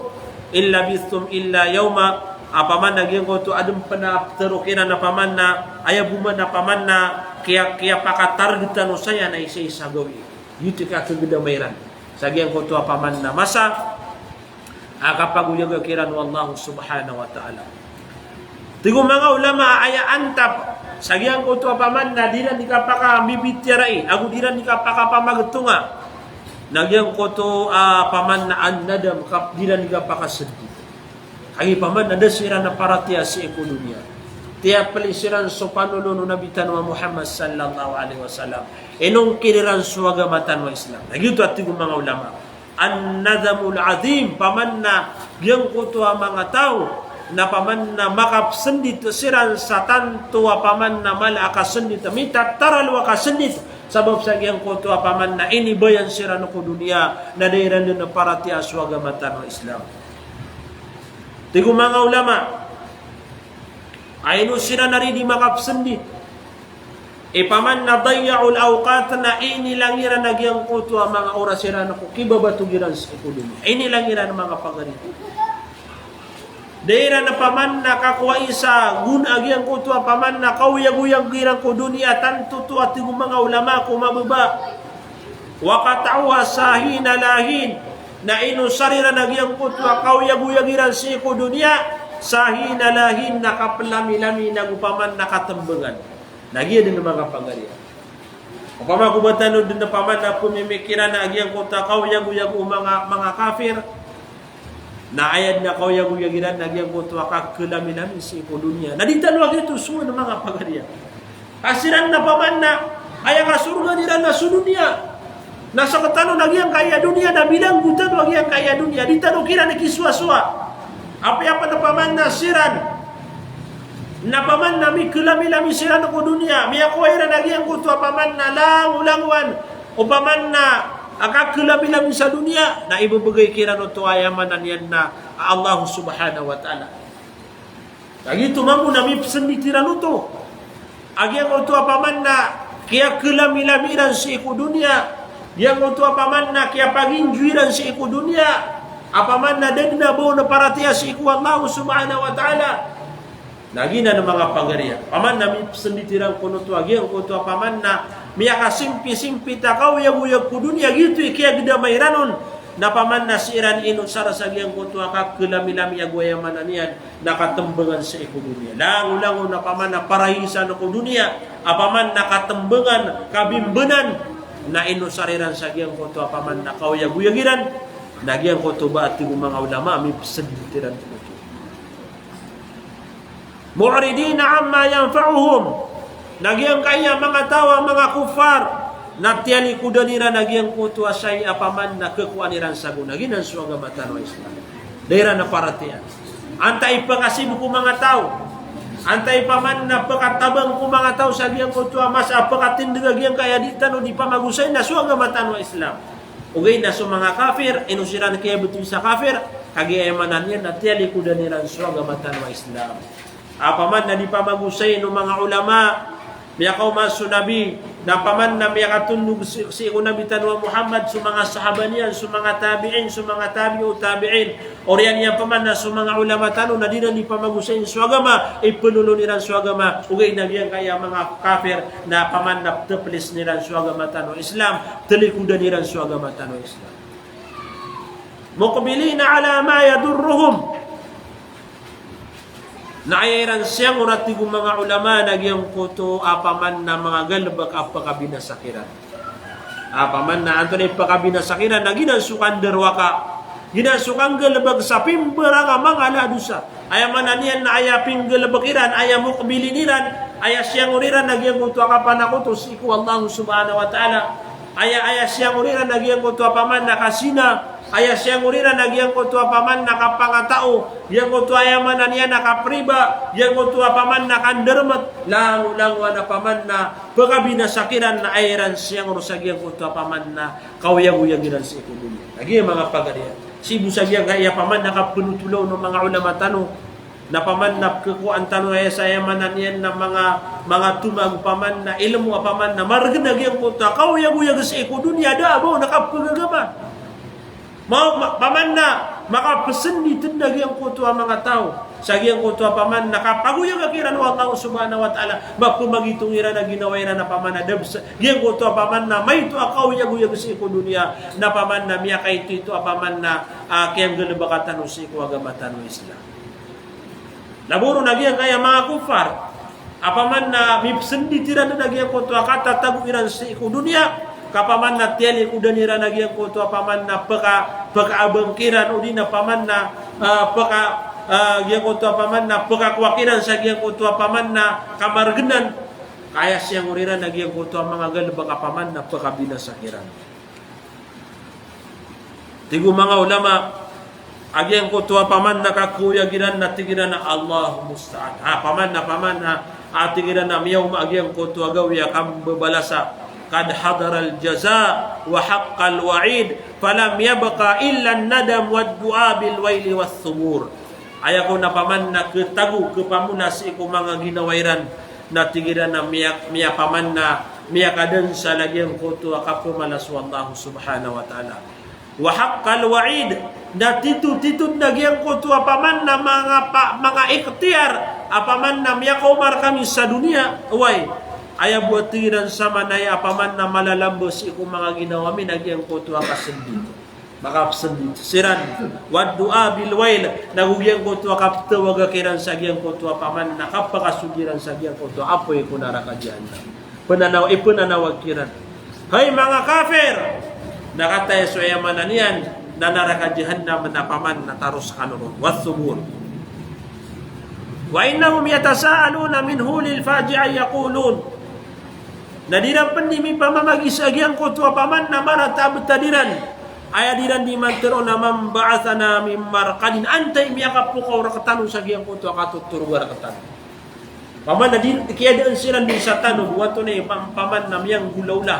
In labithtum illa yawma. Opama na giyangkoto a adn pn a ptero kiran opama na aya bo man opama na kiya-, kiyapakatarget tano saya na isa-isa gawii. Giyoto i kakegedama iran sa giyangkoto opama na masa a kapagoyaga kiran o Allah subhanahu wa ta'ala. Tig o manga ulama a aya antap sa giyangkoto opama na di iran di kapakambibitiyarai ago di iran di kapakapamagtonga na giyangkoto a opama na an-nadam, kap-, di iran di kapakasedi. Kagiya opama na da siran a paratiyaya sii ko doniya. Tiyapeli siran so panolon o Nabi tano a Muhammad sallallahu alaihi wasallam. Inongkir iran so agama tano a Islam. Na giyoto a tig o manga ulama. An-nadamul azim, opama na giyangkoto a manga taw na opama na makapsendit siran sa tanto a opama na mala a kasendit, mitataralo a kasendit, sabap sa giyangkoto a opama na inibayan siran ko doniya, na da iran den paratiyaya so agama tano a Islam. Tig o manga ulama, a ino siran a di makapsendit. Opama na dayya'ul awqat, na inilang iran a giyangkoto a manga oras iran ko kibabatog iran sii ko doniya. Inilang iran manga pagari. Da iran opama na kakowai sa gona a giyangkoto a opama na kaoyagoyag iran ko doniya, tanto oto a tig o manga ulama ko mababa. Wa qata'uha sahin ala hin. Na inosar iran a giyangkoto a kaoyagoyag iran sii ko doniya, sahin ala hin, na kaplamilami na go opama na katembengan. Na giya den manga pagari. Opama ko ba tano den opama na pemimikiran a giyangkoto a kaoyagoyag o manga, manga kafir. Na aya den a kaoyagoyag iran na giyangkoto a kakelamilami sii ko doniya. Na di tano a giyoto sowa den manga pagari. Ka siran na opama na aya kasorgaan iran na so doniya. Na sektano na giyangkaya doniya, na bilanggo tano a giyangkaya doniya. Di tano kiran kisowasowa. Apiya pen opama na siran na opama na mikelamilami siran ko doniya, miyakowa iran a giyangkoto a opama na langolangowan, opama na a kakelamilami sa doniya, na ibebegay kiran oto a aya maana niyan na Allah subhanahu wa ta'ala. Na giyoto mambo na mipsendit iran oto a giyangkoto a opama na kiyakelamilami iran sii ko doniya, giyangkoto a opama na kiyapaginjo iran sii ko doniya, opama na da den a ba on paratiyaya sii ko Allah subhanahu wa ta'ala. Na giyanan manga pagari. Opama na mipsendit iran kon oto a giyangkoto a opama na miyakasimpisempit a kaoyagoyag ko doniya, giyoto i kiyagedama iran on. Na opama na siran inosar sa giyangkoto a kakelamilami ago aya maana niyan na katembengan sii ko doniya. Langolangon a opama na parahisan ko doniya, opama na katembengan, kabimbenan. Na inosar iran sa giyangkoto a opama na kaoyagoyag iran. Na giyangkoto ba a tig o manga ulama a mipsendit iran oto. Mu'ridina amma yanfa'uhum. Na giyangkaya manga taw a manga kuffar na tiyalikodan iran a giyangkoto a saya a opama na kekowaan iran sa gona. Giyanan so agama tano a Islam. Da iran a paratiyaya. Antaa i pekasibok o manga taw, antaa i opama na pekatabang ko manga taw sa giyangkoto a masa a pekatindeg a giyangkaya di tano di pamagosay na so agama tano a Islam. Ogaid na so manga kafir, ino siran kiyabetowi sa kafir, kagiya aya maana niyan na tiyalikodan iran so agama tano a Islam. Opama na di pamagosayn o manga ulama, miyakaoma so Nabi, na opama na miyakatondog sii, sii ko Nabi tano a Muhammad, so manga sahaba niyan, so manga tabi'in, so manga tabi'u tabi'in. Oriyan iyan opama na so manga ulama tano na di iran di pamagosayn so agama, ipenolon iran so agama, ogaid na giyangkaya manga kafir, na opama na tepelisen iran so agama tano a Islam, telikodan iran so agama tano a Islam. Muqbilina ala ma yadurruhum. Na aya iran siyangor a tig o manga ulama na giyangkoto a opama na manga galebek a pekabinasa kiran. A opama na antonaa i pekabinasa kiran na giyanan so kandarowaka. Giyanan so kanggalebek sa pimbarang a manga ala a dosa. Aya maana niyan na aya pinggalebek iran, aya muqbilin iran, aya siyangor iran na giyangkoto a kapanakoto sii ko Allah subhanahu wa ta'ala. Aya, aya siyangor iran na giyangkoto a opama na kazina, aya siyangor iran na giyangkoto a opama na kapangatao, giyangkoto aya maana niyan na kapriba, giyangkoto a opama na kandermet, langolangowan a opama na pekabinasa kiran na aya iran siyangor sa giyangkoto a opama na kaoyagoyag iran sii ko doniya. Lagid iyan manga pagari. Sii bo sa giyangkaya paman na kapnotolaw o manga ulama tano, na paman na kekowaan tano aya sa aya maana niyan na manga, manga tomag paman na ilmo a paman na margn a giyangkoto a kaoyagoyag sii ko doniya, da a ba on na kapagagama. Ma-, ma-, paman na makapsndit dn a giyangkoto a manga taw sa giyangkoto a paman na kapagoyaga kiran o Allah subhanahu wa ta'ala, mapmagitong iran a ginawa iran a paman na da bs-, giyangkoto a paman na maito a kaoyagoyag sii ko doniya, na paman na miyakaitoito a paman na, ah, kiyanggalbka tano sii ko agama tano a Islam. Labaw ron a giyangkaya manga kuffar a paman na mipsndit iran dn a giyangkoto a katatago iran sii ko doniya, ka paman na tiyalikodan iran a giyangkoto a paman na pka-, pkaabang kiran, odi na paman na, ah, pka-, ah, giyangkoto a paman na pkakowa kiran sa giyangkoto a paman na kamargnan, ka aya siyangor iran a giyangkoto a manga galbk a paman na pkabinasa kiran. Tig o manga ulama, a giyangkoto a paman na kakoyag iran na tig iran a Allahul musta'an. Ah, paman na, paman na, ah, tig iran a miyaoma a giyangkoto a gawii a kambabalasa. Qad hadaral jaza wa haqqal wa'id, falam yabqa illan nadam wad du'a bil waili wath thubur. Aya kon a paman na ketago, kepamona sii ko manga ginawa iran, na tig iran a miya-, miya paman na miyakadan sa lagid angkoto a kapemalas o Allah subhanahu wa ta'ala. Wa haqqal wa'id, na tito-tito na giyangkoto a paman na manga pa-, manga ikhtiyar a paman na miyakaoma rkami sa doniya, oway. Aya bo a tig iran sa manaya a paman na malalamba sii ko manga ginawa mi na giyangkoto a kasendit. Makapsendit siran. Wad du'a bil wail, nago giyangkoto a kaptawaga kiran sa giyangkoto a paman na kapakasog iran sa giyangkoto a apoy ko naraka jahannam. Penanaw-, ipenanawag kiran. Hay manga kafir! Na kataya so aya maana niyan na naraka jahannam na paman na taros kano ron. Wath thubur. Wa innahum yatasaaluna min hulil faji'ah yaqulun. Na di iran pen di mipamamagisa giyangkoto a paman na marata a betad iran. Aya di iran di mantero na man ba'athana min marqadina, antai miyakapokaw rektano sa giyangkoto a katotoroga rektano. Paman na di, kiyadaan siran di sa tano, oto na i pam-, paman na miyanggolaola.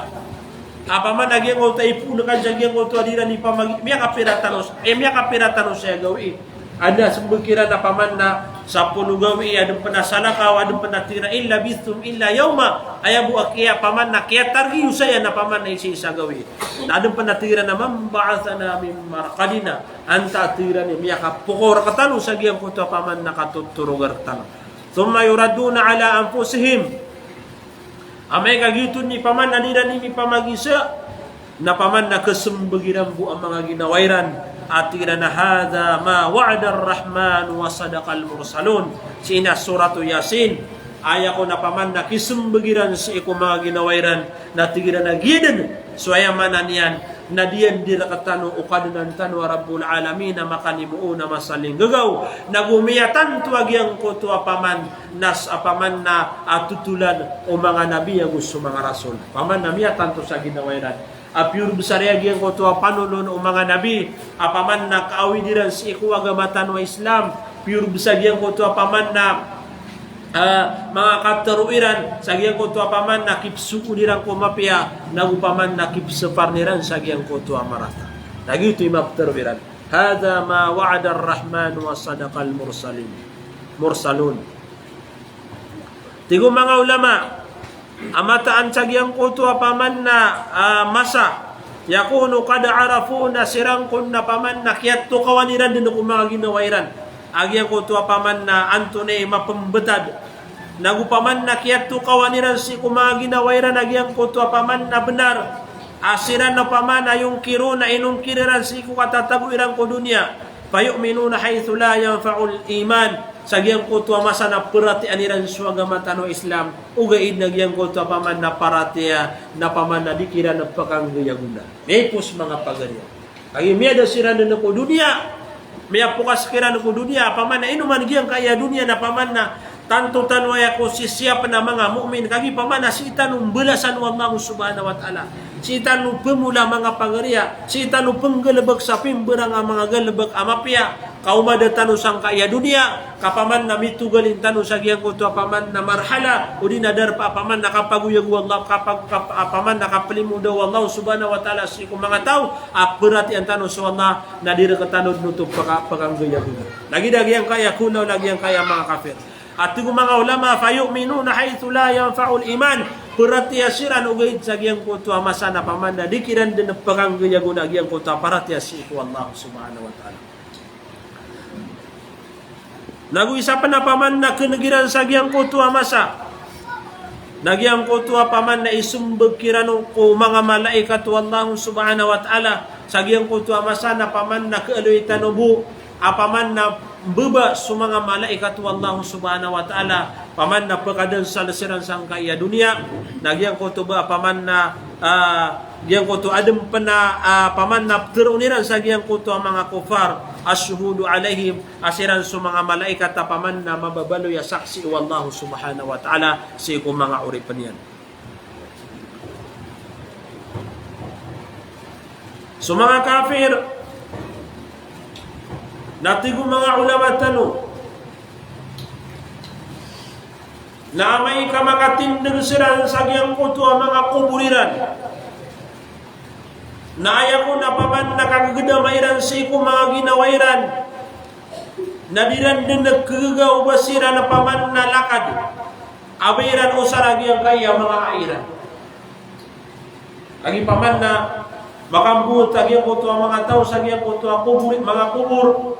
A paman na giyangkoto a ipoon kan sa giyangkoto a di iran ipamagi-, miyakapira tano sa, eh, miyakapira tano sa gawii. Adn a sembag kiran a paman na sapolo gawii, adn pen a salakaw, adn pen a tig iran in labithtum illa yawma. Aya bo a kiya paman na kiyatargiyo saya na paman na isa-isa gawii. Na adn pen a tig iran a man ba'athana min marqadina. Antaa tig iran i miyakapokaw rektano sa giyangkoto a paman na katotoroga rektano. Thumma yuradduna ala anfusihim. Amay ka giyoto i paman na di iran i mipamagisa, na paman na kesembag iran bo a manga ginawa iran, a tig iran a hadha ma wa'adar rahman wa sadaqal mursalun. Sii na Suratu Yasin, aya kon a paman na kesembag iran sii ko manga ginawa iran, na tig iran a giya den, so aya maana niyan, na diyan di rektano o Kadnan tano a Rabbul Alamin a makanimo on a masalinggagaw, nago miyatanto a giyangkoto a paman, na s-, a paman na a totolan o manga nabi ago so manga rasul. Paman na miyatanto sa ginawa iran. A piyorbesar iyan giyangkoto a panolon o manga nabi, a paman na kaawid iran sii ko agama tano a Islam. Piyorbesar giyangkoto a paman na, ah, manga katero iran, sa giyangkoto a paman na kipsogoon iran ko mapiya, nago paman na kipseparn iran sa giyangkoto a marata. Na giyoto i mapetero iran. Hadha ma wa'adar rahman wa sadaqal mursalin. Mursalun. Tig o manga ulama, a mataan sa giyangkoto a paman na, ah, masa, yakunu qad arafu, na siran kon na paman na kiyatokawan iran den ko manga ginawa iran a giyangkoto a paman na antonaa i mapembetad. Nago paman na kiyatokawan iran sii ko manga ginawa iran a giyangkoto a paman na benar. A siran na paman na yunkiruna, inongkir iran sii ko katatago iran ko doniya. Fayu'minuna haythu la yanfa'ul iman. Sa giyangkoto a masa na paratiyayaan iran so agama tano a Islam. Ogaid na giyangkoto a paman na paratiyaya, na paman na di kiran pekanggayagona. Miyapos manga pagariya. Kagiya miyada siran den ko doniya. Miyapokas kiran ko doniya. A paman na ino man giyangkaya doniya na paman na tanto tano aya ko sisiyap na manga mu'min. Kagiya paman na sii tano mbalasan o Allah subhanahu wa ta'ala. Sii tano pemola manga pagariya. Sii tano penggalebek sa pimberang a manga galebek a mapiya. kaomada tano sangkai a doniya, ka paman na mitogalin tano sa giyangkoto a paman na marhala, odi na darpa a paman na kapagoyag o Allah, kapag-, kap-, a paman na kaplimoda o Allah subhanahu wa ta'ala sii ko manga taw a paratiyayaan tano so Allah, na di rektano den oto paka-, pakanggayagoda. Lagid a giyangkai a kolaw, lagid a giyangkai a manga kafir. A tig o manga ulama, "Fayu'minuna haythu la yanfa'ul iman." Paratiyaya siran ogaid sa giyangkoto a masa na paman na di kiran den pakanggayagoda giyangkoto a paratiyaya sii ko Allah subhanahu wa ta'ala. Nago isa pen a paman na keneg iran sa giyangkoto a masa na giyangkoto a paman na isembag kiran ko manga malaikat o Allah subhanahu wa ta'ala. Sa giyangkoto a masa na paman na kaaloy tano bo a paman na mbaba so manga malaikat o Allah subhanahu wa ta'ala, paman na pekadensal siran sangkai a doniya, na giyangkoto ba a paman na, ah, giyangkoto aden pen a, ah, paman na pteroon iran sa giyangkoto a manga kofar, "Ash-shuhudu alayhim," a siran so manga malaikat a paman na mababaloy a saksi o Allah subhanahu wa ta'ala sii ko manga oripen iyan. So manga kafir, na tig o manga ulama tano, na amay ka makatindeg siran sa giyangkoto a manga kobor iran, na aya kon a paman na kagegedama iran sii ko manga ginawa iran, na di ran den kegegaw ba siran a paman na lakad a ba iran osara giyangkai a manga a iran. Lagid paman na makambowat a giyangkoto a manga taw sa giyangkoto a kobor, manga kobor,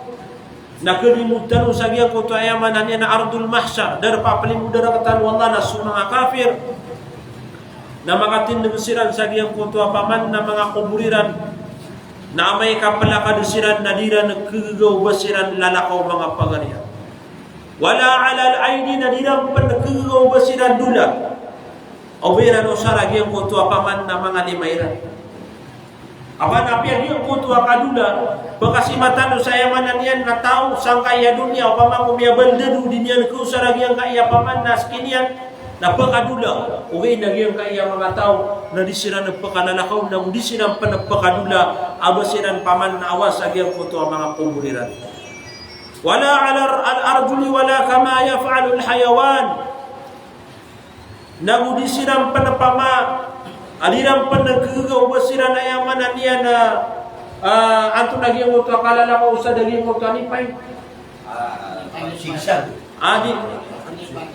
na kelimod tano sa giyangkoto a aya maana niyan na Ardul Mahshar, darpa a plimoda rektano o Allah, na so manga kafir na makatindeg siran sa giyangkoto a paman na manga kobor iran, na amay ka pelakad siran na di ran kegegaw ba siran lalakaw, manga pagariya. Wala alal aidi, na di ran pen kegegaw ba siran dola o ba iran osara giyangkoto a paman na manga lima iran. Apiya giyangkoto a kadola, pekasimatan o sa aya maana niyan na taw sangkai a doniya, opama ko miyabaldado, di niyan keosara giyangkai a paman na skin iyan, na pekadola, ogaid na giyangkai a manga taw na di siran pekalalakaw, na di siran pen pekadola a ba siran paman na awas a giyangkoto a manga kobor iran. Wala ala al-arjuli wala kama yaf'alul hayawan. Nago di siran pen pama, a di ran pen kegegaw ba siran aya maana niyan na, ah, antonaa giyangkoto a kalalakaw sa giyangkoto a nipay. Ah, siksa. Ah, di,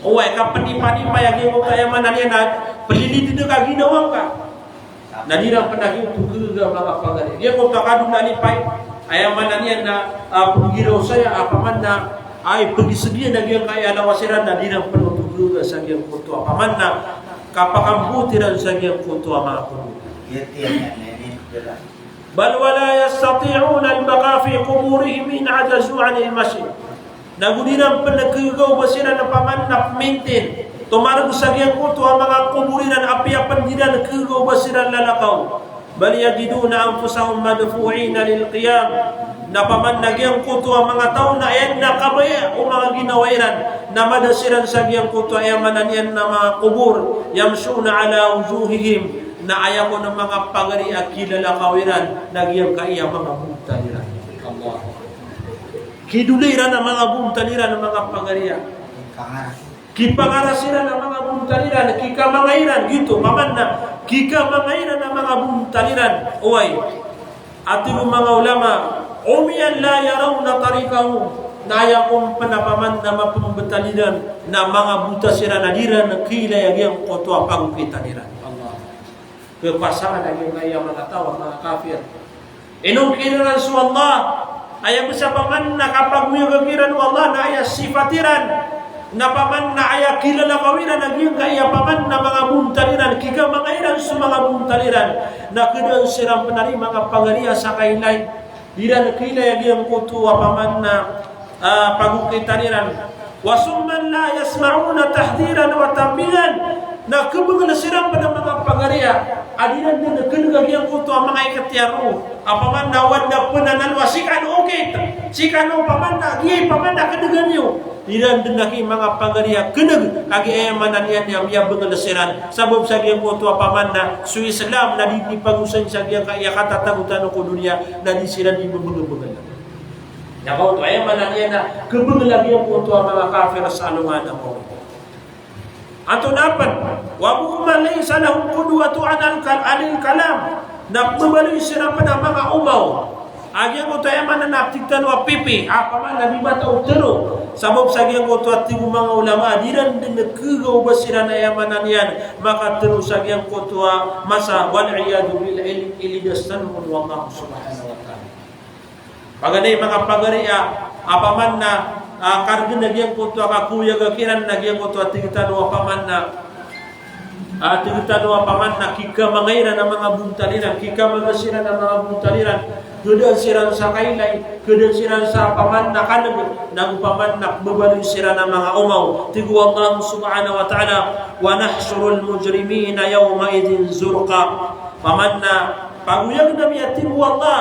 oway, kapenipanipay a giyangkoto aya maana niyan na pelilid den ka ginawa ngka. Na di ran pen a giyoto kegegaw, manga pagari. Giyangkoto a kadola a nipay, aya maana niyan na, ah, pegiraw saya, ah, paman na, ay, pegisegiyan a giyangkai a lawas iran, na di ran pen oto kegegaw sa giyangkoto a paman na kapakambowat iran sa giyangkoto a manga kobor. Bal wala yastati'una al-baqa fi quburihim in ajazu anil mashi. Nago di ran pen kegegaw ba siran a paman na pemaintain, tomareg sa giyangkoto a manga kobor iran, apiya pen di ran kegegaw ba siran lalakaw. Bal yajiduna anfusahum madfu'ina lil qiyam. Na paman na giyangkoto a manga taw na aya den a kabaya o manga ginawa iran, na mada siran sa giyangkoto a aya maana niyan na manga kobor, yamshuna ala wujuhihim, na aya kon a manga pagari a kilalakaw iran na giyangkai a manga bontal iran. Allah. Kidola iran a manga bontal iran a manga pagari a. Kipangaras iran a manga bontal iran, kikamanga iran, giyoto, paman na kikamanga iran a manga bontal iran. Oway. A tig o manga ulama, umyan la yarawna tariqahum, na aya kon pen a paman na mapembetal iran, na manga bota siran a di ran kiilay a giyangkoto a pagokitan iran. Allah. Kepasangan a giyangkaya manga taw a manga kafir. Inongkir iran so Allah, aya bes a paman na kapagoyag kiran o Allah, na aya sifat iran, na paman na aya kilalakaw iran a giyangkaya paman na manga bontal iran, kikamanga iran so manga bontal iran, na kedaan siran pen ari manga pagari a sa kailay. Di ran kiilay a giyangkoto a paman na, ah, pagokitan iran. Wa summan la yasma'una tahdhiran wa tanbihan. Na kebengel siran pen a manga pagari a di ran den keneg a giyangkoto a manga iketiyar o. A paman na o aden a penanalo a si kano okit, si kano paman na giyai paman na kenegan iyo. Di ran den aki manga pagari a keneg, kagiya aya maana niyan na miyabengel siran. Sabap sa giyangkoto a paman na so Islam na di, di pagosayn sa giyangkaya katatago tano ko doniya, na di siran di bebengel-bengel. Aya maana niyan na khabngl a giyangkoto a manga kafir sa alongan a maori. Antonaa pn? Wa bukman laysa lahum qudwatun anil kal-, anil kalam. Na pmbaloy siran pn a manga omaw a giyangkoto, aya maana na tig tano a pipi, a opama na di matao tharo. Sabap sa giyangkoto a tig o manga ulama a di ran dn khaoba siran, aya maana niyan, makatharo sa giyangkoto a masa, wal iyadhu billah, il-, ilidas tano on o Allah subhanahu wa ta'ala. Paganay manga pagari a, opama na, a, kargn a giyangkoto a kakoyaga kiran na giyangkoto a tig tano a opama na, a, tig tano a opama na kikamangay ran a manga bontal iran, kikamaga siran a manga bontal iran, khadaan siran sa kailay, khadaan siran sa opama na kan'g, nago opama na pmbaloy siran a manga omaw. Tig o Allah subhanahu wa ta'ala, "Wa nahshurul mujrimina yawma idhin zurqa." Opama na pagoyagn ami, a tig o Allah,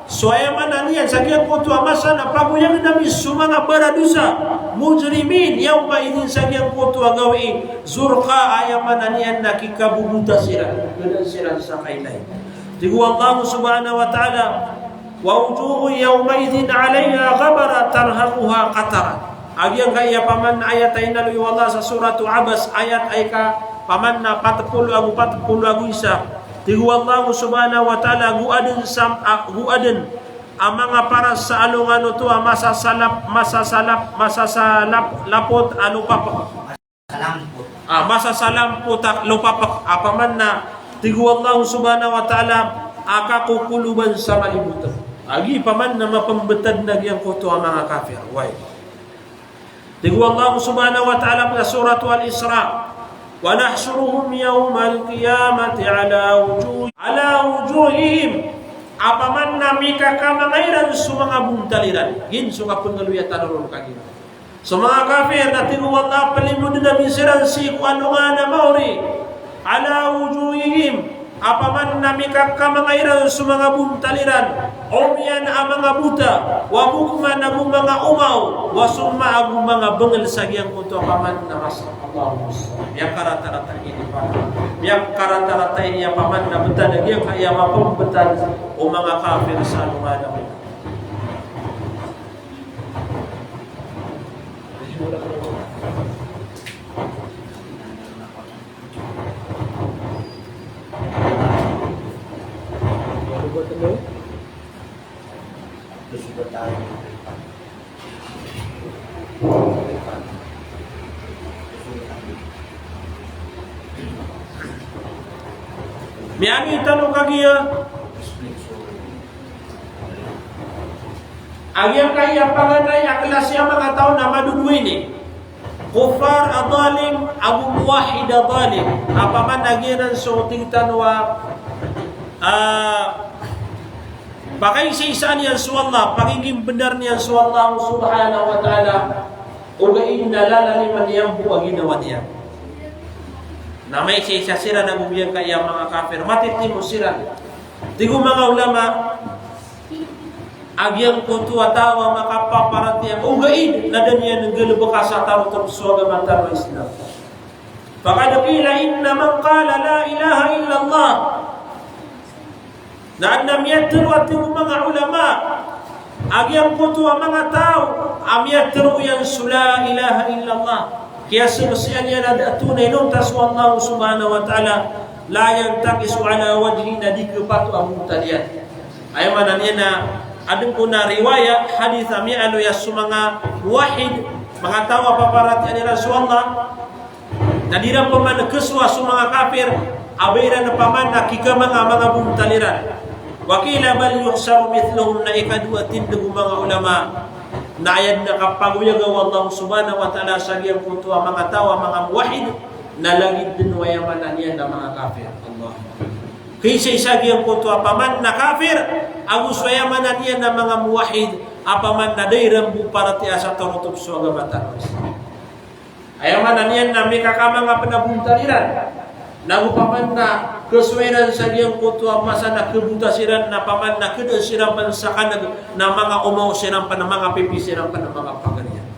so aya maana niyan sa giyangkoto a masa na pagoyagn ami so manga baradosa, mujrimin, yawma idhin sa giyangkoto a gawii, zurqa, aya maana niyan na kikabobota siran, khadaan siran sa kailay. Tig o Allah subhanahu wa ta'ala, "Wa wujuhun yawma idhin alayha ghabara tarhaquha qatara." A giyangkaya opama na ayat a inaloy o Allah sa Suratu Abasa, ayat a ika opama na pat polo ago pat polo ago isa. Tig o Allah subhanahu wa ta'ala, go adn sam-, a, go adn a manga paras sa alongan oto a masasalap, masasalap, masasalap, lapot a lopapk. Salampot. A, masasalampot a lopapk, opama na tig o Allah subhanahu wa ta'ala a kakokoloban sa malibotn. A giya opama na mapmbtad na giyangkoto a manga kafir. Wai. Tig o Allah subhanahu wa ta'ala sa Suratu Al-Isra, "Wa nahshuruhum yawmal qiyamati ala wujuhi-, ala wujuhihim." Opama na mikakamangay ran so manga bontal iran. Giya so kapngaloya tano ron kagiya. So manga kafir na tig o Allah, plimodn ami siran sii ko alongan a maori. Ala wujuhihim, opama na mikakamangay ran so manga bontal iran, umyan a manga bota, wa bukman ago manga omaw, wa summa ago manga bngl sa giyangkoto a opama na masa. Allahumma salli. Miyakaratarata ini, opama. Miyakaratarata ini a opama na btad a giyangkaya mapmbtad o manga kafir sa alongan a maori. Miyaamini tano kagiya a giyangkaya paganay a klasi a manga taw na madodowa ini. Kuffar a zalim, ago muwahhid a zalim. Opama na giyanan so tig tano a, ah, pakaisaisaan iyan so Allah, pakikimbnar iyan so Allah subhanahu wa ta'ala, ogaid na lalaliman iyan bo a ginawa niyan. Na maisaisa siran ago giyangkaya manga kafir, matitimo siran. Tig o manga ulama, a giyangkoto a taw a makapaparatiyaya ogaid na da niyan nggalbka sa tarotop so agama tano a Islam. Faqad qila inna man qala la ilaha illallah. Na adn a miyatharo a tig o manga ulama a giyangkoto a manga taw a miyatharo iyan so la ilaha illallah, kiyasaksian iyan a da a tonay inonta so Allah subhanahu wa ta'ala, la yantakisu ala wajhihi, na di khapato a bontal iyan. Aya maana niyan na adn ko na riwaya, hadith a miyaaloy a so manga muwahhid, manga taw a paparatiyayaan iran so Allah, na di iran pman khasowa so manga kafir a ba iran pman na kikamanga a manga bontal iran. Wa qila bal yuhsharu mithluhum, na ikadowa a tindg o manga ulama na aya dn a kapagoyaga o Allah subhanahu wa ta'ala sa giyangkoto a manga taw a manga muwahhid na lagid dn o aya maana niyan na manga kafir. Allah. Kaisaisa giyangkoto a pman na kafir ago so aya maana niyan na manga muwahhid a pman na da iran bo paratiyaya sa tarotop so agama tano a Islam. Aya maana niyan na mikakamanga pn a bontal iran. Nago pman na khasowa iran sa giyangkoto a masa na khabota siran, na pman na khadaan siran pn sa kan'g, na manga omaw siran pn, manga pipi siran pn, manga pagarian.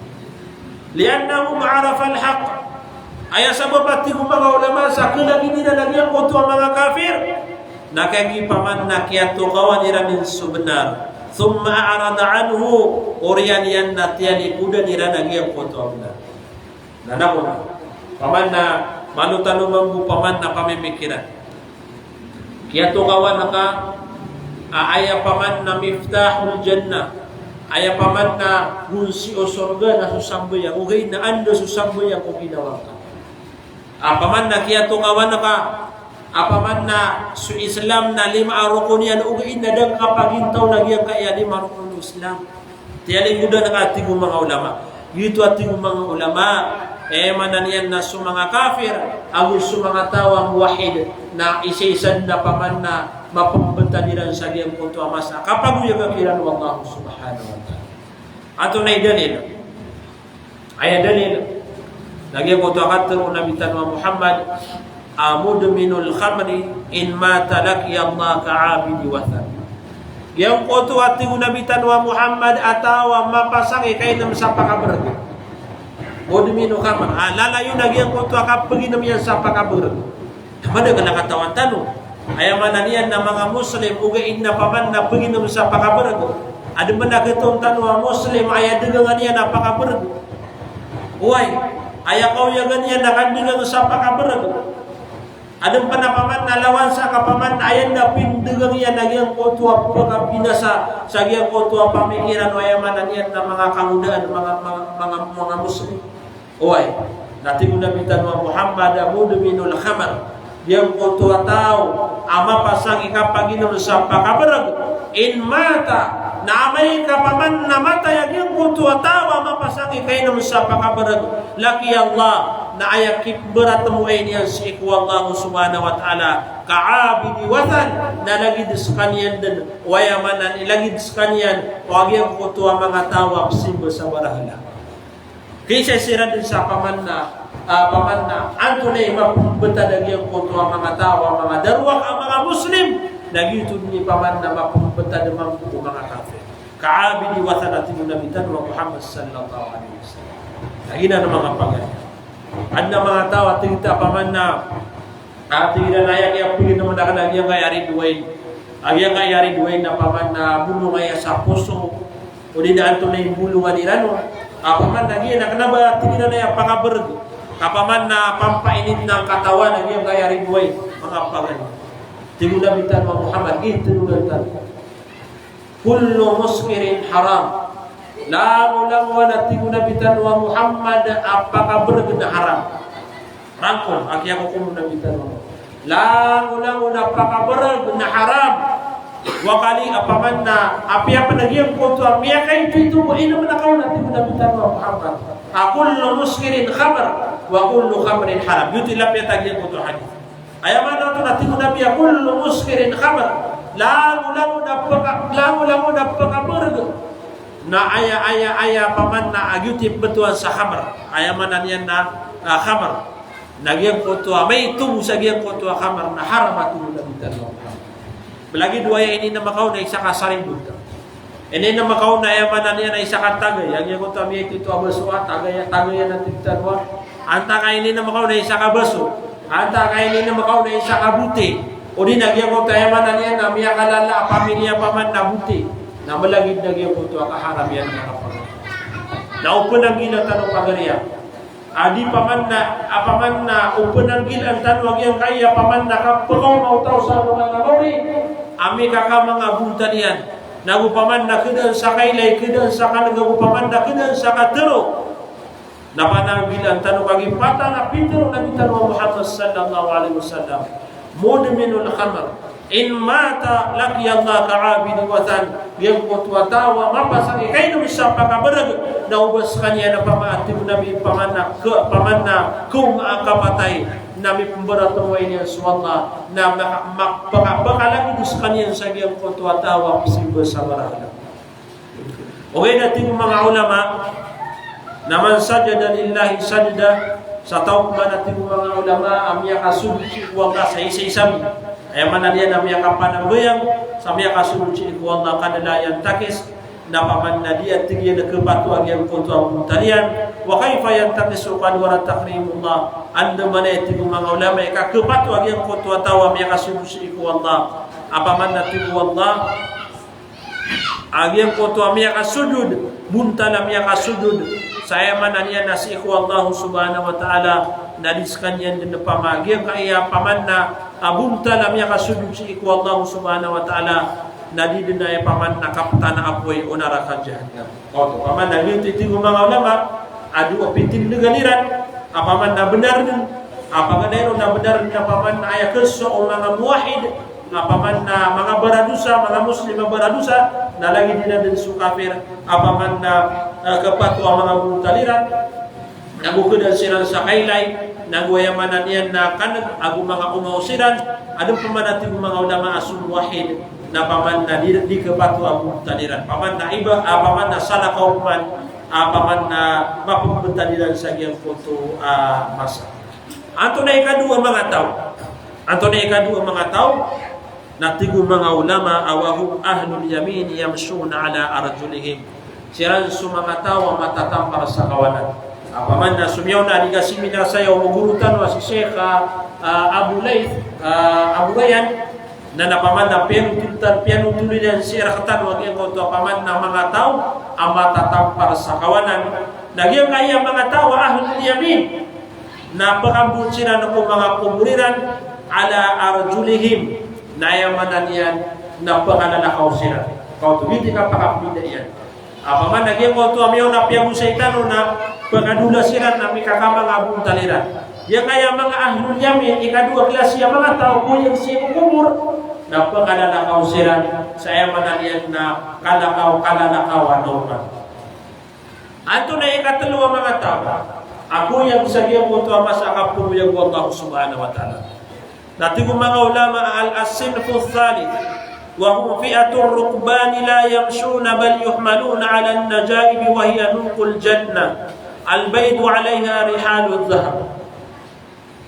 Li'annahum araful haqq. Aya sabap a tig o manga ulama sa khalagid iran a giyangkoto a manga kafir, na kagiya pman na kiyatokawan iran dn so bnar. Thumma a'rada anhu, oriyan iyan na tiyalikodan iran a giyangkoto a bnar. Na, na, opama na malo tano mambo opama na pamimikiran. Kiyatokawan ka a aya opama na miftahul jannah, aya opama na gonsi o sorga na so sambayang, ogaid na anda so sambayang ko ginawa ngka. Opama na kiyatokawan ka a opama na so Islam na lima a rokon iyan, ogaid na da ngka pagintaw na giyangkaya lima rokon o Islam. Tiyalikodan ka, tig o manga ulama. Giyoto a tig o manga ulama, aya maana niyan na so manga kafir ago so manga taw a muwahhid na isaisa dn a opama na mapmbtad iran sa giyangkoto a masa a kapagoyaga kiran o Allah subhanahu wa ta'ala. Antonaa i dalil? Aya dalil na giyangkoto a katharo o Nabi tano a Muhammad a mudminul khamri in mata laqiyallaha ka'abidi wathan. Giyangkoto a tig o Nabi tano a Muhammad a taw a mapasang i kainm sa pakabrg. Mudminul khamr, a lalayon a giyangkoto a kapginm iyan sa pakabrg. Na madakl a katawan tano. Aya maana niyan na manga Muslim, ogaid na opama na pginm sa pakabrg. Adn pn a khatharo tano a Muslim, aya dgngan iyan na pakabrg. Oway, aya kaoyagan iyan na kadgngan sa pakabrg. Adn pn a opama na lawan sa ka opama na aya na pindgngan iyan na giyangkoto a pkabinasa sa giyangkoto a pamikiran o aya maana niyan na manga kangodaan, manga, manga, manga, manga Muslim. Oway, na tig o Nabi tano a Muhammad a mudminul khamr, giyangkoto a taw a mapasang i kapaginm sa pakabrg, in mata, na amay ka opama na matay a giyangkoto a taw a mapasang i kainm sa pakabrg, laqiyallah, na aya kipmbaratmoay niyan sii ko Allah subhanahu wa ta'ala, ka'abidi wathan, na lagid skaniyan dn, o aya maana niyan, lagid skaniyan o a giyangkoto a manga taw a psimba sa barahala. Kisa siran dn sa opama na, ah, opama na antonaa i mapmbtad a giyangkoto a manga taw a manga darowak a manga Muslim, na giyoto dn i opama na mapmbtad mambo ko manga kafir. Ka'abidi wathan, a tig o Nabi tano a Muhammad sallallahu alaihi wasallam. Na giyanan a manga pagari. Adn a manga taw a tig ta opama na A tig iran a aya kiyapaginaw na kna a giyangkaya red wine. A giyangkaya red wine na opama na bolongan iyan sa poso. O di na antonaa i bolongan iran on. A opama na giya na kna ba tig iran a aya pakabrg. Ka opama na pampainit na katawan a giyangkaya red wine. Manga pagari. Tig o Nabi tano a Muhammad, itharo tano. Kullu muskirin haram. Langolangon a tig o Nabi tano a Muhammad a pakabrg na haram. Rangkom a kiyakokom o Nabi tano. Langolangon a pakabrg na haram. Wa kali, a opama na apiya pn a giyangkoto a miyakaitoito bo, ino mn a kaon a tig o Nabi tano a Muhammad. A kullu muskirin khamr, wa kullu khamrin haram. Giyoto i lapiyat a giyangkoto a hadith. Aya maana oto na tig o Nabi a kullu muskirin khamr. Langolangon a paka-, langolangon a pakabrg. Na aya, aya, aya opama na a giyoto i pmbtowan sa khamr. Aya maana niyan na, ah, khamr. Na giyangkoto a maito bo sa giyangkoto a khamr na haram a tig o Nabi tano. Lagid o aya ini na makaon a isa ka saribot. Ini na makaon a aya maana niyan na isa ka tagay, a giyangkoto a miyaitoito a baso a tagay, a tagay a tig tano a. Antaa ka ini na makaon a isa ka baso. Antaa ka ini na makaon a isa ka bote. O di na giyangkoto a aya maana niyan na miyakalala a pamilya opama na bote. Na malagid na giyangkoto a kaharam iyan a kapagari. Na o pnanggilaan tano pagari a. A di opama na, a opama na o pnanggilaan tano a giyangkaya opama na kapkaoma o taw sa manga mawri a mikaka manga bontal iyan. Nago opama na kdaan sa kailay, kdaan sa kalg, ago opama na kdaan sa katharo. Na pananggilaan tano kagiya pitharo o Nabi tano a Muhammad sallallahu alaihi wasallam. Mudminul khamr. In mata laqiyallaha ka'abidi wathan. Giyangkoto a taw a mapasang i kainom sa pakabrg, na o ba skaniyan a pama-, a tig o Nabi, opama na ka-, opama na kaoma a kapatay, na mipmbaratmoay niyan so Allah, na maka-, mak-, paka-, pakalagid skaniyan sa giyangkoto a taw a psimba sa barahala. Ogaid na tig o manga ulama, na man sajada lillahi sajda, sa taw man a tig o manga ulama a miyakasujud sii ko Allah sa isa-isa. Aya maana niyan na miyakapanambayang sa miyakasujud sii ko Allah, qad la yantakis, na opama na di a tig iyan a khapato a giyangkoto a bontal iyan, wa kaifa yantakisu qad warada tahrimullah, andamanaya tig o manga ulama i kakhapato a giyangkoto a taw a miyakasujud sii ko Allah, a opama na tig o Allah, A giyangkoto a miyakasujud, bontal a miyakasujud sa aya maana niyan na sii ko Allah subhanahu wa ta'ala, na di sekaniyan den pama-, giyangkaya paman na, a bontal a miyakasujud sii ko Allah subhanahu wa ta'ala, na di den aya paman na kaptan a apoy o naraka jahannam. Oto, paman na giyoto i tig o manga ulama, a dowa pitindgan iran, a paman na benar den, a paganay ron na benar den a paman na aya keso o manga muwahhid, a paman na manga baradosa, manga Muslim a baradosa, na lagid iran den so kafir, a paman na, eh, kepatowa manga bontal iran, nago kedan siran sa kailay, nago aya maana niyan na kaneg, ago manga omaw siran, aden paman a tig o manga ulama a so muwahhid, na paman na di, di kepatowa bontal iran. Paman na iba, a paman na salakaw man, a paman na mapembontal iran sa giyangkoto a masa. Antonaa i ikadowa a manga taw? Antonaa i ikadowa a manga taw? Na tig o manga ulama a wa hum ahlul yamin yamshuna ala arjulihim. Siran so manga taw a matatampar sa kawanan. A paman na so miyaona a di kasiminar saya o goro tano a si Sheikh, a, a, Abu Layth, a, Abu Rayyan, na, na paman na piyanotol tan, piyanotol iyan sii rektano a giyangkoto a paman na manga taw a matatampar sa kawanan. Na giyangkaya manga taw a ahlul yamin, na pekambowat siran ko manga kobor iran, ala arjulihim, na aya maana niyan na pekalalakaw siran. Kaoto, giyoto i kapakambida iyan. A paman na giyangkoto a miyaona a piyagosay tano na pekadola siran na mikakamanga bontal iran. Giyangkaya manga ahlul yamin, ikadowa klasi a manga taw, goyang sii ko kobor, na pekalalakaw siran, sa aya maana niyan na kalakaw, kalalakaw a normal. Antonaa i ikatelo a manga taw a goyang sa giyangkoto a masa a kapogoyang o Allah subhanahu wa ta'ala? Na tig o manga ulama a al-, as-sinfu thalith, wa hum fi'atun rukban la yamshuna bal yuhmaluna ala an-najaib wa hiya nuqul jannah, al-baydu alayha rihalu dhahab.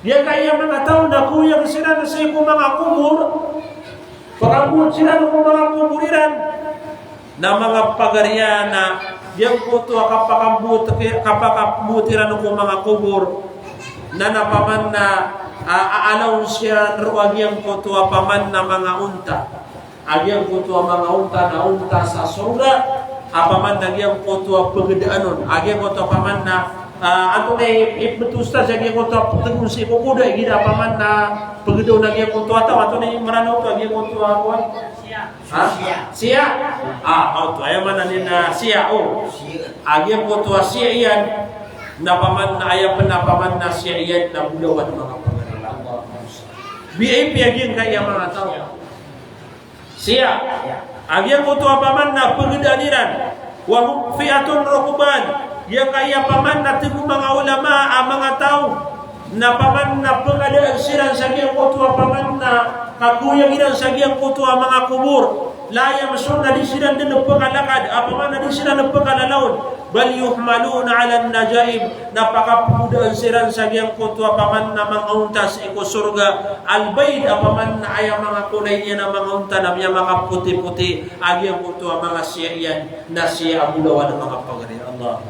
Giyangkaya manga taw na goyang siran sii ko manga kobor, pekambowat siran ko manga kobor iran, na manga pagari iyan na giyangkoto a kapakambowat, kapakambowat iran ko manga kobor, na, na paman na, a, a, alaw siran roo a giyangkoto a paman na manga onta. A giyangkoto a manga onta na onta sa sorga, a paman na giyangkoto a pegedaan on. A giyangkoto a paman na, a, antonaa i, i, betul ustaz, a giyangkoto a pegedaan sii ko kuda, igira a paman na pegedaan a giyangkoto a taw, antonaa i Meranaw oto, a giyangkoto a, kuwan? Ha? Siya. A, oto, aya maana niyan na siya, o. A giyangkoto a siya iyan, na paman na aya pen a paman na siya iyan na bolawan o manga pagari. V I P a giyangkaya manga taw. Siya. A giyangkoto a paman na pegedaan iran. Wa hum fi'atun rukban. Giyangkaya paman na tig o manga ulama a manga taw na paman na pekadaan siran sa giyangkoto a paman na kagoyang iran sa giyangkoto a manga kobor. La yamshun, na di siran den pekalakad, a paman na di siran pekalalawn. Bal yuhmaluna alan najaib, na pakapegodaan siran sa giyangkoto a paman na manga onta sii ko sorga. Al-bayd, a paman na aya manga kolay niyan a manga onta na miyamakapotipoti, a giyangkoto a manga siya iyan na siya a bolawan o manga pagari. Allah.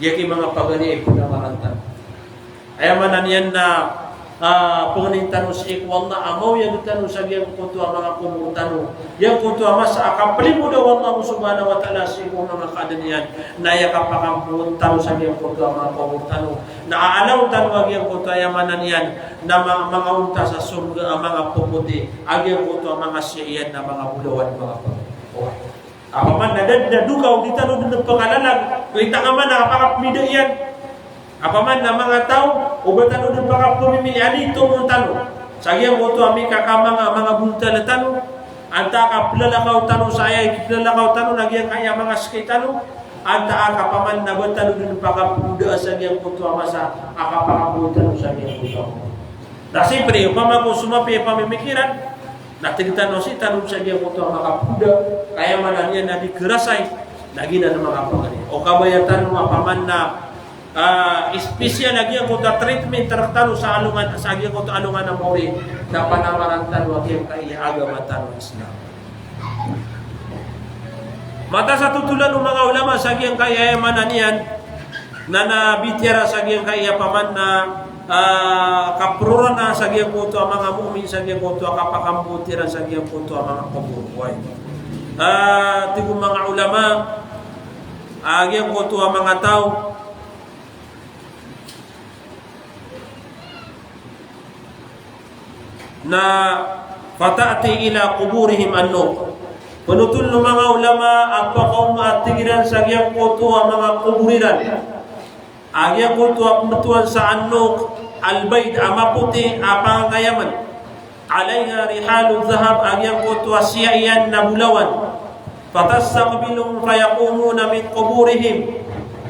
Giya ki manga pagari a ipnamaran tano. Aya maana niyan na, ah, pangnin tano sii ko Allah a maoyag tano sa giyangkoto a manga kobor tano. Giyangkoto a masa a kaplimoda o Allah subhanahu wa ta'ala sii ko manga kaadn iyan. Na aya kapakampon tano sa giyangkoto a manga kobor tano na aalaw tano a giyangkoto, aya maana niyan na manga, manga onta sa sorga a manga popoti, a giyangkoto a manga siya iyan na manga bolawan, manga pagari. Apaman na da dn a dokaw, di tano dn pkalalag, o itanga man a kapakapmida iyan. Apaman na manga taw, o ba tano dn pakapmimili a di tomon tano sa giyangkoto a mikakamanga a manga bontal tano, antaa ka plalakaw tano sa aya i plalakaw tano na giyangkaya manga sky tano, antaa ka apaman na ba tano dn pakapgoda sa giyangkoto a masa a kapakapgoda tano sa giyangkoto a masa. Na siyempre, opama ko so mapiya i pamimikiran, na tig tano sii tano sa giyangkoto a makapoda, ka aya maana niyan na di kerasay, na giyanan a manga pagari. O kabaya tano apaman na, ah, special a giyangkoto a treatment rktano sa alongan, sa giyangkoto a alongan a maori, na panamaran tano a giyangkaya agama tano a Islam. Mataan sa totolan o manga ulama sa giyangkaya, aya maana niyan na, na bitiyara sa giyangkaya apaman na ah, kaprorana sa giyangkoto a manga mu'min, sa giyangkoto a kapakambotiran sa giyangkoto a manga kobor. Way. Ah, tig o manga ulama, ah, giyangkoto a manga taw na fata'ti ila quburihim an-nuq. Pnotol o manga ulama a pakaoma, tig iran, sa giyangkoto a manga kobor iran a giyangkoto a pmbtowan sa an-nuq, al-bayd, a mapoti a pangangayaman. Alayha rihalu dhahab, a giyangkoto a siya iyan na bolawan. Fatastaqbiluhum fayaqumuna min quburihim.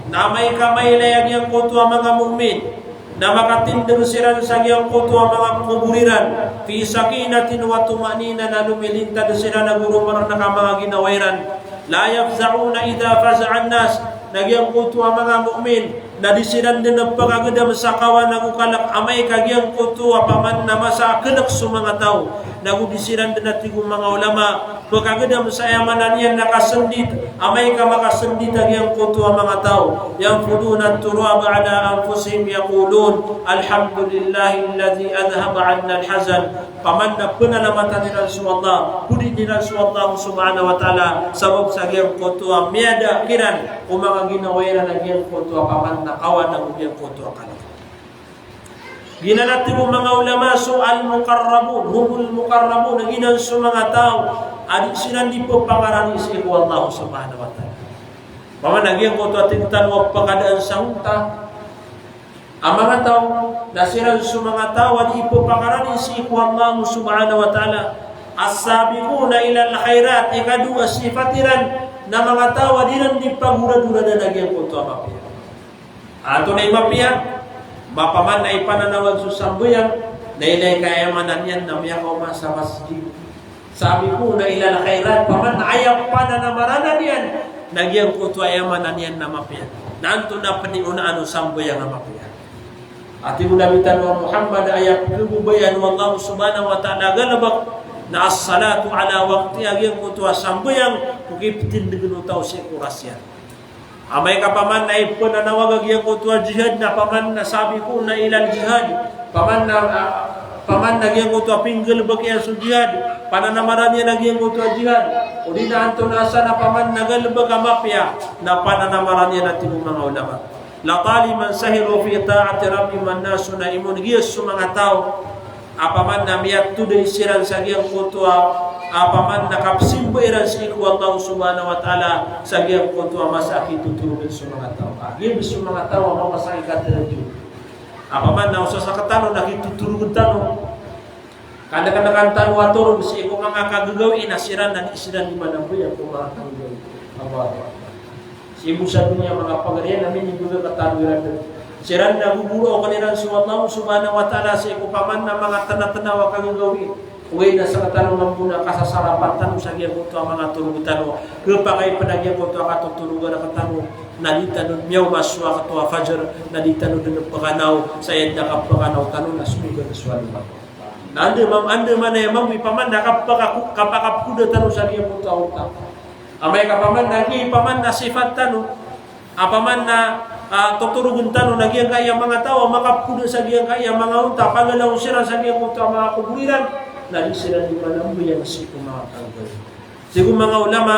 Na amay ka mailay a giyangkoto a manga mu'min na makatindg siran sa giyangkoto a manga kobor iran, fi sakinatin wa tuma'ninah, na lomilintad siran ago romarnak a manga ginawa iran. La yafza'una idha faza'a an-nas, na giyangkoto a manga mu'min na di siran dn pkagdam sa kawan ago kalk amay ka giyangkoto a paman na masa a klk so manga taw. Nago di siran dn, a tig o manga ulama, pkagdam sa aya maana niyan na kasndit amay ka makasndit a giyangkoto a manga taw. Yanfuduna at-turaba ala anfusihim yaqulun, "Alhamdulillahi alladhi adhhaba 'anna al-hazan." Paman na pnalamatan iran so Allah, podiin iran so Allah subhanahu wa ta'ala, sabap sa giyangkoto a miyada kiran ko manga ginawa iran a giyangkoto a paman na kawan ago giyangkoto a kalk. Giyanan, a tig o manga ulama, so al-muqarrabun, humul muqarrabun, giyanan so manga taw a di siran di ppangarani sii ko Allah subhanahu wa ta'ala. Paman a giyangkoto a tig tano a pkadaan sa onta a manga taw, na siran so manga taw a di ppangarani sii ko Allah subhanahu wa ta'ala. As-sabiquna ilal khairat, ikadowa sifat iran na manga taw a di ran di pagoradoradan a giyangkoto a mapiya. Antonaa i mapiya? Paman na ipananawag so sambayang, na ilay ka aya maana niyan na miyakaoma sa masjid. Sabiquna ilal khairat, paman na aya pananamarana niyan na giyangkoto a aya maana niyan na mapiya. Na antonaa pn i onaan o sambayang a mapiya? A tig o Nabi tano a Muhammad, aya pkhababayaan o Allah subhanahu wa ta'ala a galbk na as-salatu ala waqtiha, giyangkoto a sambayang ko kiptindgn o taw sii ko oras iyan. Amay ka paman na ipananawag a giyangkoto a jihad na paman na sabiquna ilal jihad, paman na, ah, paman na giyangkoto a pinggalbk iyan so jihad, pananamarana iyan a giyangkoto a jihad. O di na antonaa san a paman na galbk a mapiya, na pananamarana iyan, a tig o manga ulama. Lataliman sahiru fi ta'ati rabbihim wan nasu naimun, giya so manga taw a paman na miyatodai siran sa giyangkoto a, a paman na kapsimba iran sii ko Allah subhanahu wa ta'ala, sa giyangkoto a masa a kitotorogan so manga taw. A giya so manga taw a masa a kitaradyo. A paman na o sasktano na kitotorogan tano, kanakanakan tano a torog sii ko manga kagagawii na siran na di siran di manambayang ko manga kagagawii. Allahu Akbar. Sii bo sa doniya manga pagariya na minibgay rktano iran dn. Siran na gogorookan iran so Allah subhanahu wa ta'ala sii ko paman na manga tnatnaw a kagagawii. Ogaid na sktano mambo na kasasarapan tano sa giyangkoto a manga torog tano. Khapakay pn a giyangkoto a katotorogan rktano na di tano miyaoma so wakto a fajr, na di tano dn pkanaw sa aya dn a kapkanaw tano na somogat so alongan. Na anda mam-, anda man aya mambo i paman na kapaka-, kapakapkoda tano sa giyangkoto a onta. Amay ka paman na giya i paman na sifat tano a paman na, ah, totorogan tano na giyangkaya manga taw a makapkoda sa giyangkaya manga onta, pagalaw siran sa giyangkoto a manga kobor iran, na di siran di manambayang sii ko manga kagagawii. Tig o manga ulama,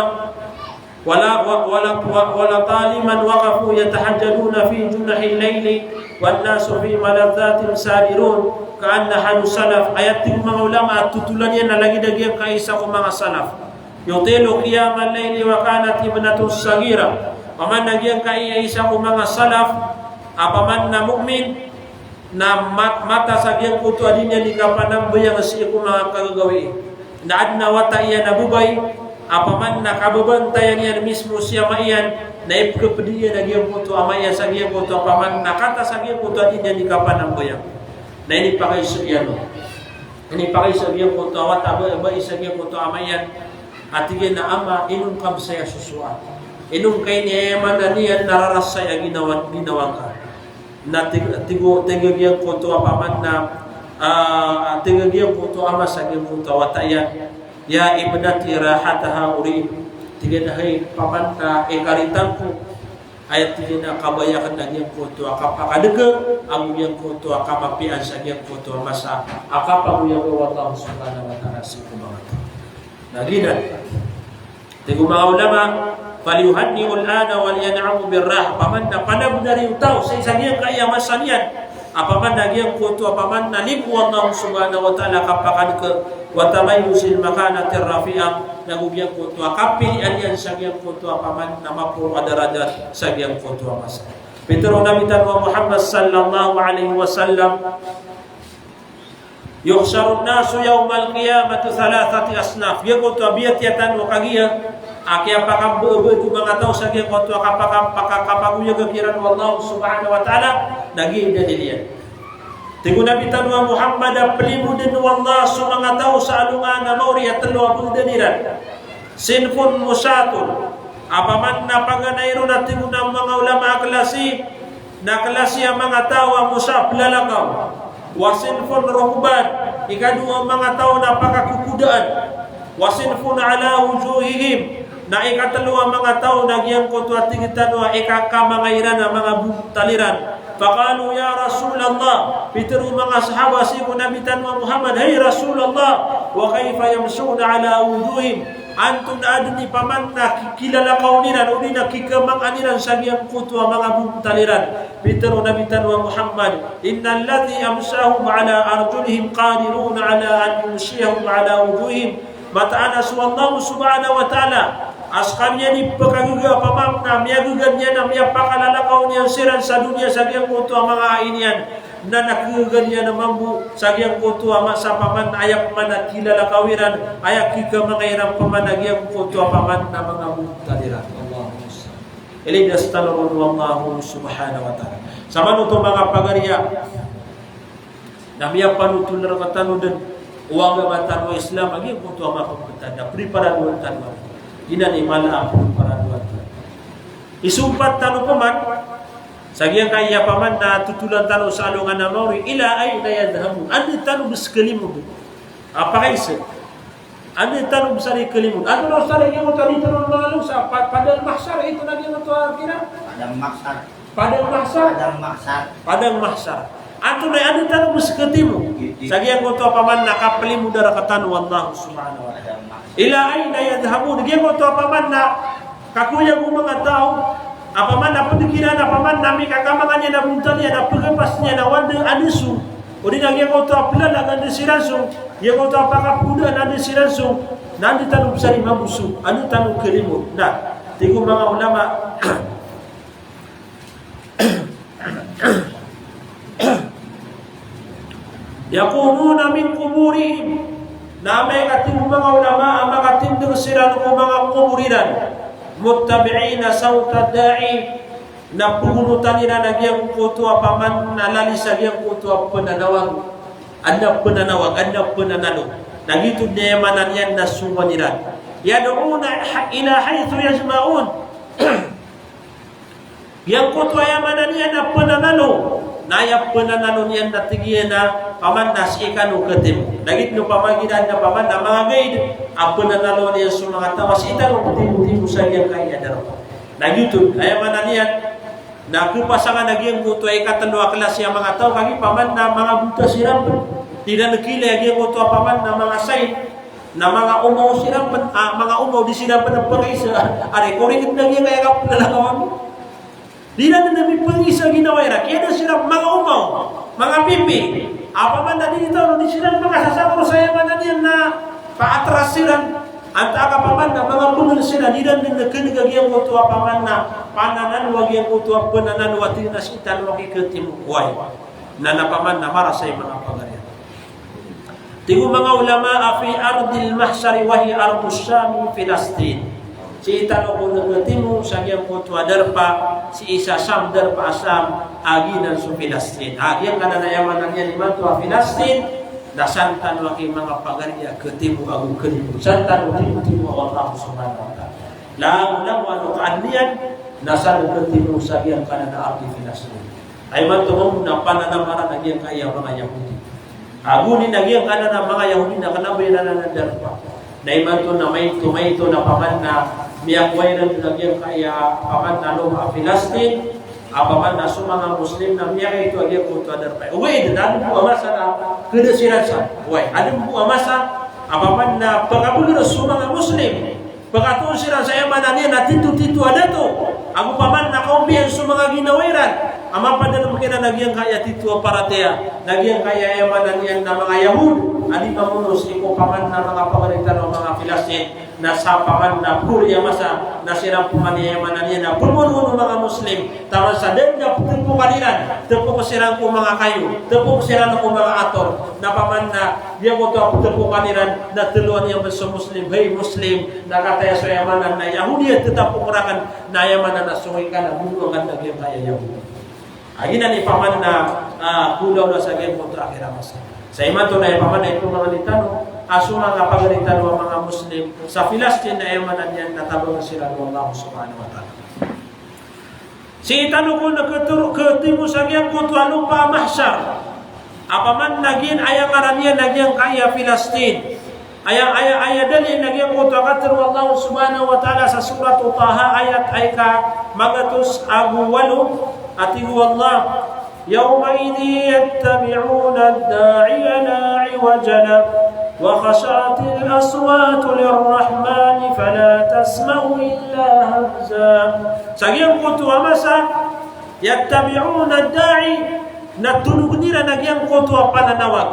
wala, wa-, wala, wa-, walataliman waqafu yatahajjaduna fi junahil layli wan nasu fi maladhatin sahirun, ka'anna halu salaf. Aya tig o manga ulama a totolan iyan na lagid a giyangkai isa ko manga salaf. Yutilu qiyamal layli wa kanat ibnatuhu saghira. Paman na giyangkai isa ko manga salaf, a paman na mu'min, na mat-, matas a giyangkoto a di niyan di kapanambayang sii ko manga kagagawii. Na adn a wata iyan a babay a paman na kababantayan iyan mismo si ama iyan, na ipkhapdi iyan a giyangkoto a ama iyan sa giyangkoto a paman na katas a giyangkoto a di niyan di kapanambayang. Na inipakaiza iyan on. Inipakaiza a giyangkoto a wata a ba-, bai sa giyangkoto a ama iyan. A tig iyan a, "Ama, ino ngka bs aya sosowa? Ino ngka ini aya maana niyan na rarasay a ginawa, ginawa ngka?" Na tig, tig o, tig a giyangkoto a paman na, ah, tig a giyangkoto a ama sa giyangkoto a wata iyan, "Ya ibnati, rahataha uridu." Tig iyan a, "Hay paman na ikaritan ko, Aya tig iyan a kabaya akn a giyangkoto a kapakadk, ago giyangkoto a kamapiyaan sa giyangkoto a masa a kapagoyaga o Allah subhanahu wa ta'ala sii ko manga taw. Na giyanan. Tig o manga ulama, "Falyuhanni'u al-ana wal yan'amu bir-raha." Opama na panabnari o taw sa isa giyangkaya masa niyan. Opama na giyangkoto, opama na limo o Allah subhanahu wa ta'ala kapakadk, wa tamayyuzil makanatir rafi'ah, nago giyangkoto a kapilian iyan sa giyangkoto a opama na maporo a darajat sa giyangkoto a masa. Pitharo o Nabi tano a Muhammad sallallahu alaihi wasallam, "Yuhsharun nasu yawmal qiyamati thalathati asnaf." Giyangkoto a biyatiya tano kagiya a kiyapakambebed o manga taw sa giyangkoto a kapaka-, paka-, kapagoyaga kiran o Allah subhanahu wa ta'ala, na giya i dalil iyan. Tig o Nabi tano a Muhammad a plimoden o Allah so manga taw sa alongan a maori a tlo a beden iran. Sinfun mushatun. Opama na paganay ron a tig o manga ulama a klasi, na klasi a manga taw a musha, plalakaw. Wa sinfun rukban, ikadowa a manga taw na pakakokodaan. Wa sinfun ala wujuhihim, na ikatlo a manga taw na giyangkoto a tig tano a ikakamangay iran a manga bontal iran. Faqalu, "Ya Rasulallah," pitharo o manga sahaba sii ko Nabi tano a Muhammad, "Hay Rasulallah, wa kayfa yamshuna ala wujuhihim?" Antonaa dn i opama na ki-, kilalakaw iran, odi na kikamangan iran sa giyangkoto a manga bontal iran? Pitharo o Nabi tano a Muhammad, "Innal ladhi amshahum ala arjulihim qadirun ala an yumshiyahum ala wujuhihim." Mataan a so Allah subhanahu wa ta'ala a skaniyan i pkagaga, opama na miyagaga niyan a miyapakalalakaw niyan siran sa doniya sa giyangkoto a manga ai niyan, na kagaga niyan a mambo sa giyangkoto a masa opama na aya opama na kilalakaw iran, aya kikamangay iran opama na giyangkoto a opama na manga bontal iran. Allahumma salli. Ilidas tano ron o Allah subhanahu wa ta'ala. Sa manoto manga pagariya, na miyapanotol rktano dn o agama tano a Islam a giyangkoto a mapmbtad na priparadoan tano. Giyanan i mala a priparadoan tano. Isompat tano pman sa giyangkaya opama na totolan tano sa alongan a maori, ila ayna yadhhabun. Anda tano bs kalimod? Apakay sa anda tano bs ari kalimod? Antonaa sa ari giyangkoto a di tano malo sa pa-, padang mahshar, ito na giyangkoto a kira? Padang mahshar. Padang mahshar. Padang mahshar. Padang mahshar. Antonaa, anda tano bs katimo sa giyangkoto a opama na kaplimod rktano o Allah subhanahu wa ta'ala? Padang mahshar. Ila ayna yadhhabun. Giyangkoto a opama na kakoyag o manga taw a opama na pd kiran a opama na mikakamangan iyan a bontal iyan a pgapas niyan a anda, anda so, odi na giyangkoto a plalag, anda siran so, giyangkoto a pakapokodaan, anda siran so, na anda tano bs ari mambo so, anda tano kalimod? Na tig o manga ulama, yaqumuna min quburihim. Na amay ka tig o manga ulama a makatindg siran ko manga kobor iran, muttabi'ina sawta da'i, na pgonotan iran a giyangkoto a opama na lalis a giyangkoto a pnanawag. Adn a pnanawag, adn a pnanalo. Na giyoto dn i aya maana niyan na songowan iran. Yad'una ha-, ila haythu yajma'un. Giyangkoto a aya maana niyan na pnanalo, na aya pnanalo niyan na tig iyan a opama na sii kano katimo. Na giyoto opama giya na opama na manga guide a pnanalo niyan so manga taw a sii tano katimotimo sa giyangkaya darpa. Na giyoto, aya maana niyan na khapasangan a giyangkoto a ikatlo a klasi a manga taw, kagiya opama na manga bontal siran pn. Di iran khailay a giyangkoto a opama na manga sign, na manga omaw siran pn, ah, manga omaw di siran pn pngiisa. Ari, korek na giyangkaya kaplalakawan. Di iran dn mipngiisa ginawa iran. Kiyada siran manga omaw, manga pipi. Opama na di taw, di siran manga sasakor sa aya maana niyan na paatras siran. Antaa ka opama na manga pngl siran, di iran dn khan'g a giyangkoto a opama na pananalo a giyangkoto a pnanalo a tig iyan a sii tano aki katimo. Oway. Na opama na marasa i manga pagariya. Tig o manga ulama a fi ardil mahshari wa hiya ardu Sham, Filastin. Sii tano kon katimo sa giyangkoto a darpa sii sa Sham, darpa a Sham, a giyanan so Filastin. A giyangkanan a aya maana niyan imanto a Filastin, na san tano aki manga pagariya katimo ago kalimod. San tano timotimo o Allah subhanahu wa ta'ala. Langolangon o kaadn iyan, na san katimo sa giyangkanan a ardi Filastin. Aya imanto mambo na pananamaran a giyangkaya manga Yahudi. Ago ini na giyangkanan a manga Yahudi na kna ba iran anan a darpa. Na imanto na maito, maito na paman na miyakowa iran a giyangkaya paman na lopa a Filistin, a paman na so manga Muslim na miyakaito a giyangkoto a darpa. Oway, da adn bo a masa na khada siran sa. Oway, adn bo a masa a paman na pkabgr so manga Muslim. Pkatoon siran sa aya maana niyan na tito-tito a dato. Ago paman na kaompiyan so manga ginawa iran a mapadalm kiran a giyangkaya tito a paratiyaya, na giyangkaya aya maana niyan na manga Yahud a di mamono sii ko paman na manga pagari tano a manga Filistin, na sa paman na pori a masa na siran paman aya maana niyan na pmonoon o manga Muslim. Taman sa da dn a ptpokan iran, tpok siran ko manga kayo, tpok siran ko manga ator, na paman na giyangkoto a ptpokan iran na tloan iyan pn so Muslim, hay Muslim, na kataya so aya maana na Yahudi a tatapok rakn, na aya maana na songay ka na bonoa ngka na giyangkaya Yahudi. A giyanan i paman na, ah, kolaola sa giyangkoto a akhir a masa. Sa imanto na aya paman na ipmangni tano a so manga pagari tano a manga Muslim sa Filistin na aya maana niyan na tabangn siran o Allah subhanahu wa ta'ala. Sii tano kon khatoro, khatimo sa giyangkoto a lopa a mahshar. A paman na giya aya ngaran iyan na giyangkaya Filistin. Aya, aya, aya dalil na giyangkoto a katharo o Allah subhanahu wa ta'ala sa Surat Taha ayat a ika magatos ago walo, a tig o Allah, يومئذ يتبعون الداعي لا عوج له وخشعت الأصوات للرحمن فلا تسمع إلا همسا. Sa giyangkoto a masa, يتبعون الداعي, na tologn iran a giyangkoto a pananawag.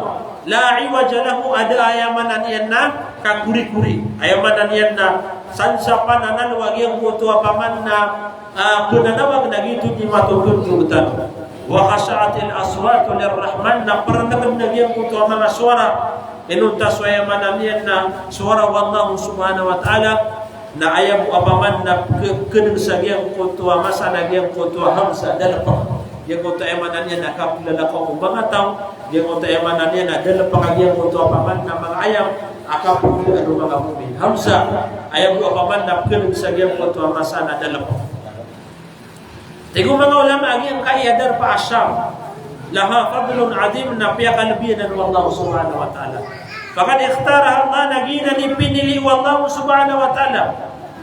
لا عوج له, a da aya maana niyan na kakorikori. Aya maana niyan na san sa pananalo a giyangkoto a paman na, ah, pananawag na giyoto i matotondog tano. وخشعت الأصوات للرحمن, na prngnngn a giyangkoto a manga sowara inonta so aya maana niyan na sowara o Allah subhanahu wa ta'ala. Na aya bo a paman na pk-, pkadng sa giyangkoto a masa na giyangkoto a hamsa, dalpk. Giyangkoto aya maana niyan na kaplalakaw o manga taw, giyangkoto aya maana niyan na dalpk a giyangkoto a paman na manga ayam a kapkadng o manga mu'min. Hamsa, aya bo a paman na pkadng sa giyangkoto a masa na dalpk. Tig o manga ulama a giyangkaya darpa a Sham, لها فضل عظيم, na piyakalbiyan o Allah subhanahu wa ta'ala. فقد اختارها الله, na giyanan i pinili o Allah subhanahu wa ta'ala.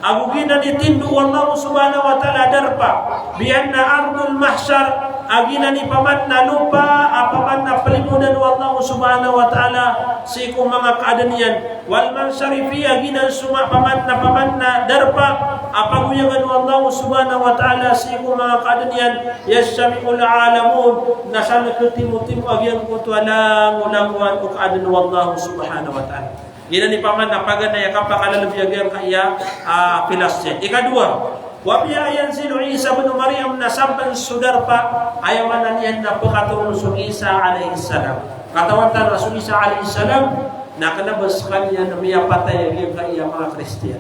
Ago giyanan i tindo o Allah subhanahu wa ta'ala a darpa. بأنها أرض المحشر, a giyanan i paman na lopa a paman na plimodan o Allah subhanahu wa ta'ala sii ko manga kaadn iyan. والمنشر فيها, a giyanan so ma-, paman na, paman na darpa a pagoyagn o Allah subhanahu wa ta'ala sii ko manga kaadn iyan, يجتمع العالمون, na san khatimotimo a giyangkoto a langolangowan o kaadn o Allah subhanahu wa ta'ala. Giyanan i paman na paganay a kapakalalbi a giyangkaya, ah, Filistin. Ikadowa, وفيها ينزل عيسى ابن مريم, na san pn so darpa aya maana niyan na pkatoron so Isa alayhis salam. Katawan tano a so Isa alayhis salam na kna ba skaniyan miyapatay a giyangkaya manga Kristiyan.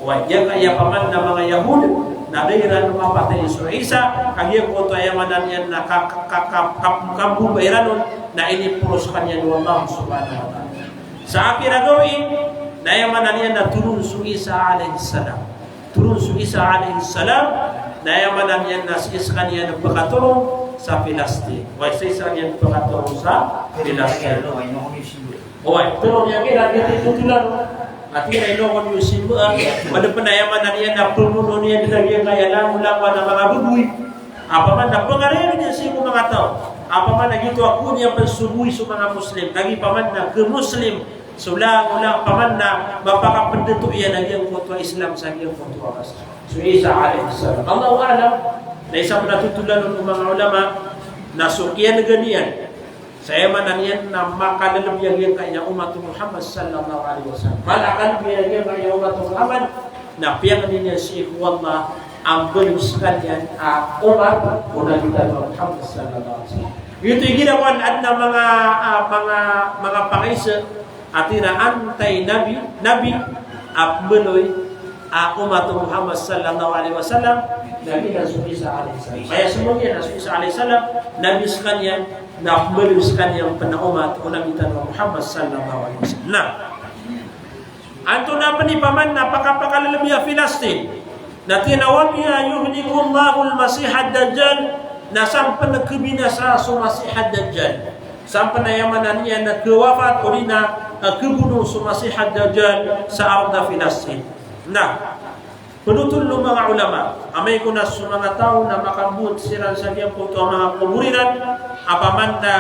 Oway, giyangkaya paman na manga Yahud na da iran mapatay so Isa, ka giyangkoto aya maana niyan na ka-, ka-, ka-, ka-, ka-, kabomba iran on, na iniporos skaniyan o Allah subhanahu wa ta'ala. Sa akhir a gawii, na aya maana niyan na toron so Isa alayhis salam. Toron so Isa alayhis salam, na aya maana niyan na sii skaniyan pkatoron sa Filistin. Oway, sii skaniyan pkatoron sa Filistin. Oway, toron iyan kiran, giyoto i totolan. Ati na ino kon iyo simba, ah, pd pn aya maana niyan na pmonoon iyan a giyangkaya langolangowan a manga baboy. A paman na pngarayag iyan sii ko manga taw. A paman na giyoto a kowa niyan pn so baboy so manga Muslim. Kagiya paman na kha-Muslim so langolangowan, paman na mapakapndato iyan a giyangkoto a Islam sa giyangkoto a masa. So Isa alayhis salam. Allahu a'lam. Na isa pn a totolan o manga ulama na so kiyanega niyan sa aya maana niyan na makalalbi a giyangkaya umat o Muhammad sallallahu alayhi wasallam. Makalalbi a giyangkaya umat o Muhammad na piyangni niyan sii ko Allah a mbaloy skaniyan a umat o Nabi tano a Muhammad sallallahu alayhi wasallam. Giyoto i igira ko an adn a manga, ah, manga, manga pakaisa a tig iran a anti-nabi, nabi a pmbaloy a umat o Muhammad sallallahu alayhi wasallam, nabi na so Isa alayhis salam. Aya sii niyan na so Isa alayhis salam, nabi skaniyan, na pmbaloy skaniyan pn a umat o Nabi tano a Muhammad sallallahu alayhi wasallam. Na antonaa pn i paman na pakapakalalbi a Filistin? Na tig iyan a, وبها يهلك الله المسيح الدجال, na san pn khabinasa so Masih ad-Dajjal. San pn aya maana niyan na khawafat odi na a khabono so Masih ad-Dajjal sa ardh a Filistin. Na pd oto o manga ulama, amay ko na so manga taw na makambowat siran sa giyangkoto a manga kobor iran, opama na,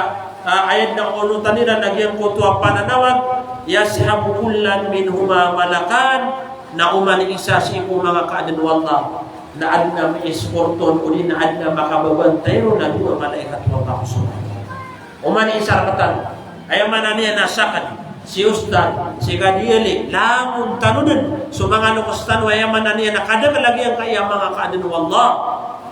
ah, aya dn a onotan iran a giyangkoto a pananawag, yashabu kullan minhuma malakan, na oman i isa sii ko manga kaadn o Allah na adn a mi-escort on, odi na adn a makababantay ron na dowa a malaikat o Allah Subhanahu wa Ta'ala. Oman i isa rktano, aya maana niyan na sakn, si ustadh, si kadiyali, langon tano dn so manga loks tano, aya maana niyan na kadakl a giyangkaya manga kaadn o Allah.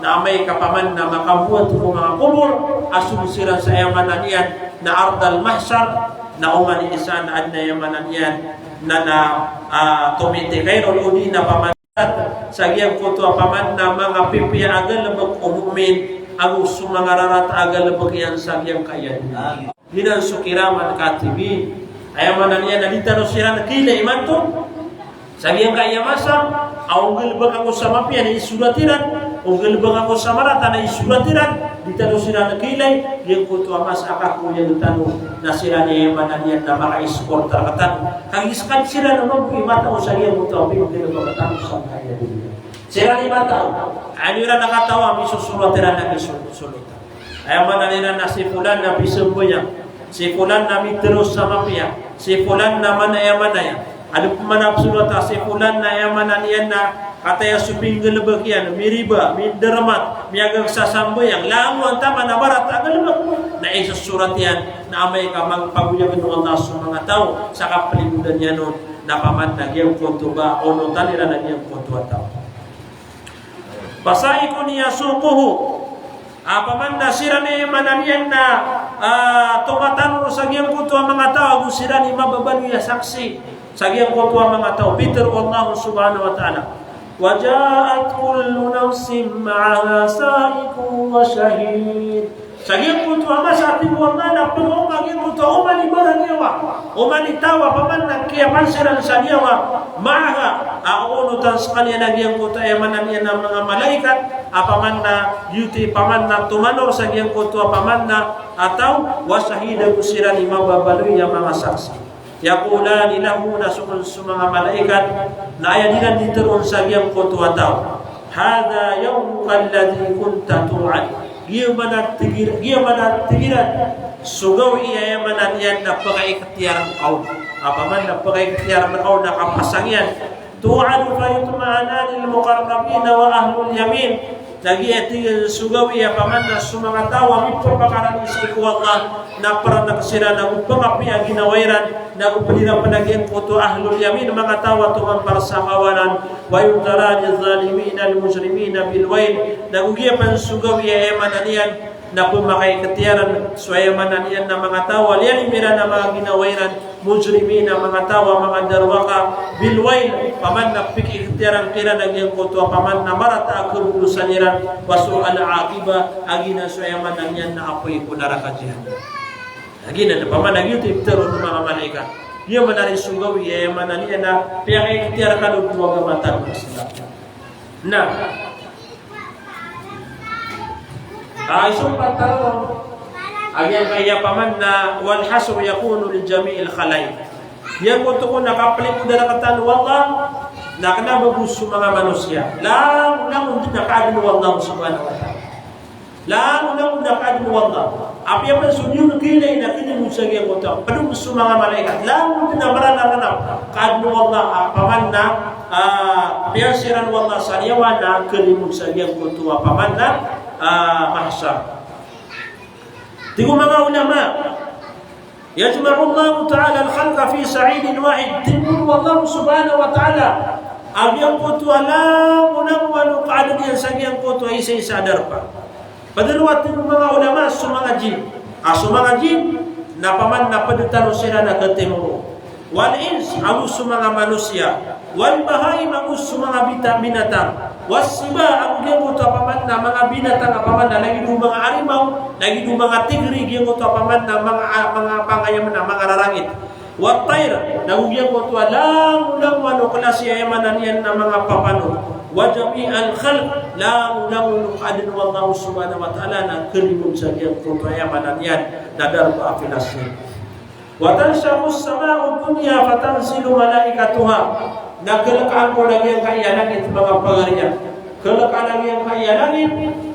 Na amay ka opama na makambowat ko manga kobor a sold siran sa aya maana niyan na ardhal mahshar, na oman i isa na adn a aya maana niyan na, na, ah, tomitikay ron, odi na opama sa giyangkoto a opama na manga pipiya a galbk o mu'min ago so manga rarata a galbk iyan sa giyangkaya doniya. Giyanan so kiraman katibin. Aya maana niyan na di tano siran kailay imanto. Sa giyangkaya masa a o nggalbk ako sa mapiya na isorat iran, o nggalbk ako sa marata na isorat iran, di tano siran kailay. Giyangkoto a masa a kakoyag tano na siran i aya maana niyan na maka-escort rktano. Kagiya skaniyan siran na mambo i matao sa giyangkoto a pinggalbk rktano sangkaya doniya. Siran i matao. Aya niyo iran a katawan, misosorat iran a misosorat. Aya maana niyan na si fulan na pisambayang, si fulan na mitharo sa mapiya, si fulan na manaya-manaya. Adn pman a psorat a si fulan na aya maana niyan na kataya so pinggalbk iyan, miriba, mindarmat, miyagag sa sambayang, langon taman a marata a galbk, na isosorat iyan, na amay ka mangpagoyag o Allah so manga taw sa kaplimodan iyan on, na opama na giyangkoto ba onotan iran a giyangkoto a taw. Fasa'ikun yasuquhu. Opama na siran i aya maana niyan na, ah, tomatanor sa giyangkoto a manga taw ago siran i mababaloy a saksi sa giyangkoto a manga taw. Pitharo o Allah Subhanahu wa Ta'ala, "Wa ja'at kullu nafsin ma'aha sa'iqun wa shahid." Sa giyangkoto a masa, tig o Allah, na pkaoma giyangkoto a oman i baraniyawa, oman i taw a opama na kiyapansiran sa niyawa, ma'aha, a onotan skaniyan a giyangkoto a aya maana niyan na manga malaikat, a opama na giyoto i opama na tomanor sa giyangkoto a opama na a taw, wa shahid, ago siran i mababaloy a manga saksi. Yaqulani lahu, na so, so manga malaikat na aya dn a di tharoon sa giyangkoto a taw, "Hadha yawmuka alladhi kunta tu'ad." Giya maana tig ir-, giya maana tig iran so gawii a aya maana niyan na pkaikhtiyaran ka on. Opama na pkaikhtiyaran ka on na kapasang iyan. Tu'adu fayutma'annani al-muqarrabina wa ahlul yamin. Na giya tig iran so gawii a opama na so manga taw a mipapakarangi sii ko Allah na prank siran ago pakapiya a ginawa iran, na go pd iran pn a giyangkoto a ahlul yamin, manga taw a toman parsakawanan. Wa yunzarani adh-dhalimina al-mujrimina bil wail. Na go giya pn so gawii a aya maana niyan na pmakaikhtiyaran so aya maana niyan na manga taw a liyalimiran a manga ginawa iran, mujrimina, manga taw a manga darowaka, bil wail, opama na pikikhtiyaran kiran a giyangkoto a opama na marata a khabolosan iran, wa su'al aqibah, a giyanan so aya maana niyan na apoy ko naraka jahannam. A giyanan opama na giyoto i pitharo o manga malaikat. Giya maana niyan so gawii a aya maana niyan na piyakaikhtiyaran kano ko agama tano a Islam. Na, ah, isompat tano a giyangkaya opama na wal hasru yakunu li jami'il khalaiq. Giyangkoto kon a kaplimodan rktano o Allah na kna ba bo so manga manosiya. Langolangon dn a kaadn o Allah Subhanahu wa Ta'ala. Langolangon a kaadn o Allah. Apiya pn so di on kailay na kinimod sa giyangkoto a pd on so manga malaikat. Langon dn a Maranaw a kaadn o Allah, ah, opama na, ah, piyansiran o Allah sa niyawa na kinimod sa giyangkoto a opama na, ah, mahsar. Tig o manga ulama, "Yajma'u Allahu ta'ala al-khalqa fi sa'idin wahid." Timbol o Allah Subhanahu wa Ta'ala a giyangkoto a langolangon o kaadn iyan sa giyangkoto a isaisa a darpa. Pd roo, tig o manga ulama, so manga jinn. Ah, so manga jinn na opama na pd tano siran a katimoro. Wal ins, ago so manga manosiya. Wal bahaim, ago so manga bita-, binatang. Was siba, ago giyangkoto a opama na manga binatang a opama na lagid o manga arimaw, lagid o manga tigri, giyangkoto a opama na manga, ah, manga pangayam na manga rarangit. Wat tayr, na go giyangkoto a langolangon o klasi a aya maana niyan na manga papanok. Wa jami'al khalq, langolangon o kaadn o Allah Subhanahu wa Ta'ala na kinimod sa giyangkoto a aya maana niyan na darpa a Filistin. Wa tanshaqqus sama'ud dunya fatanzilul malaikatu fiha. Na kalkaan ko lagid angkaya langit, manga pagari akn. Kalkaan lagid angkaya langit,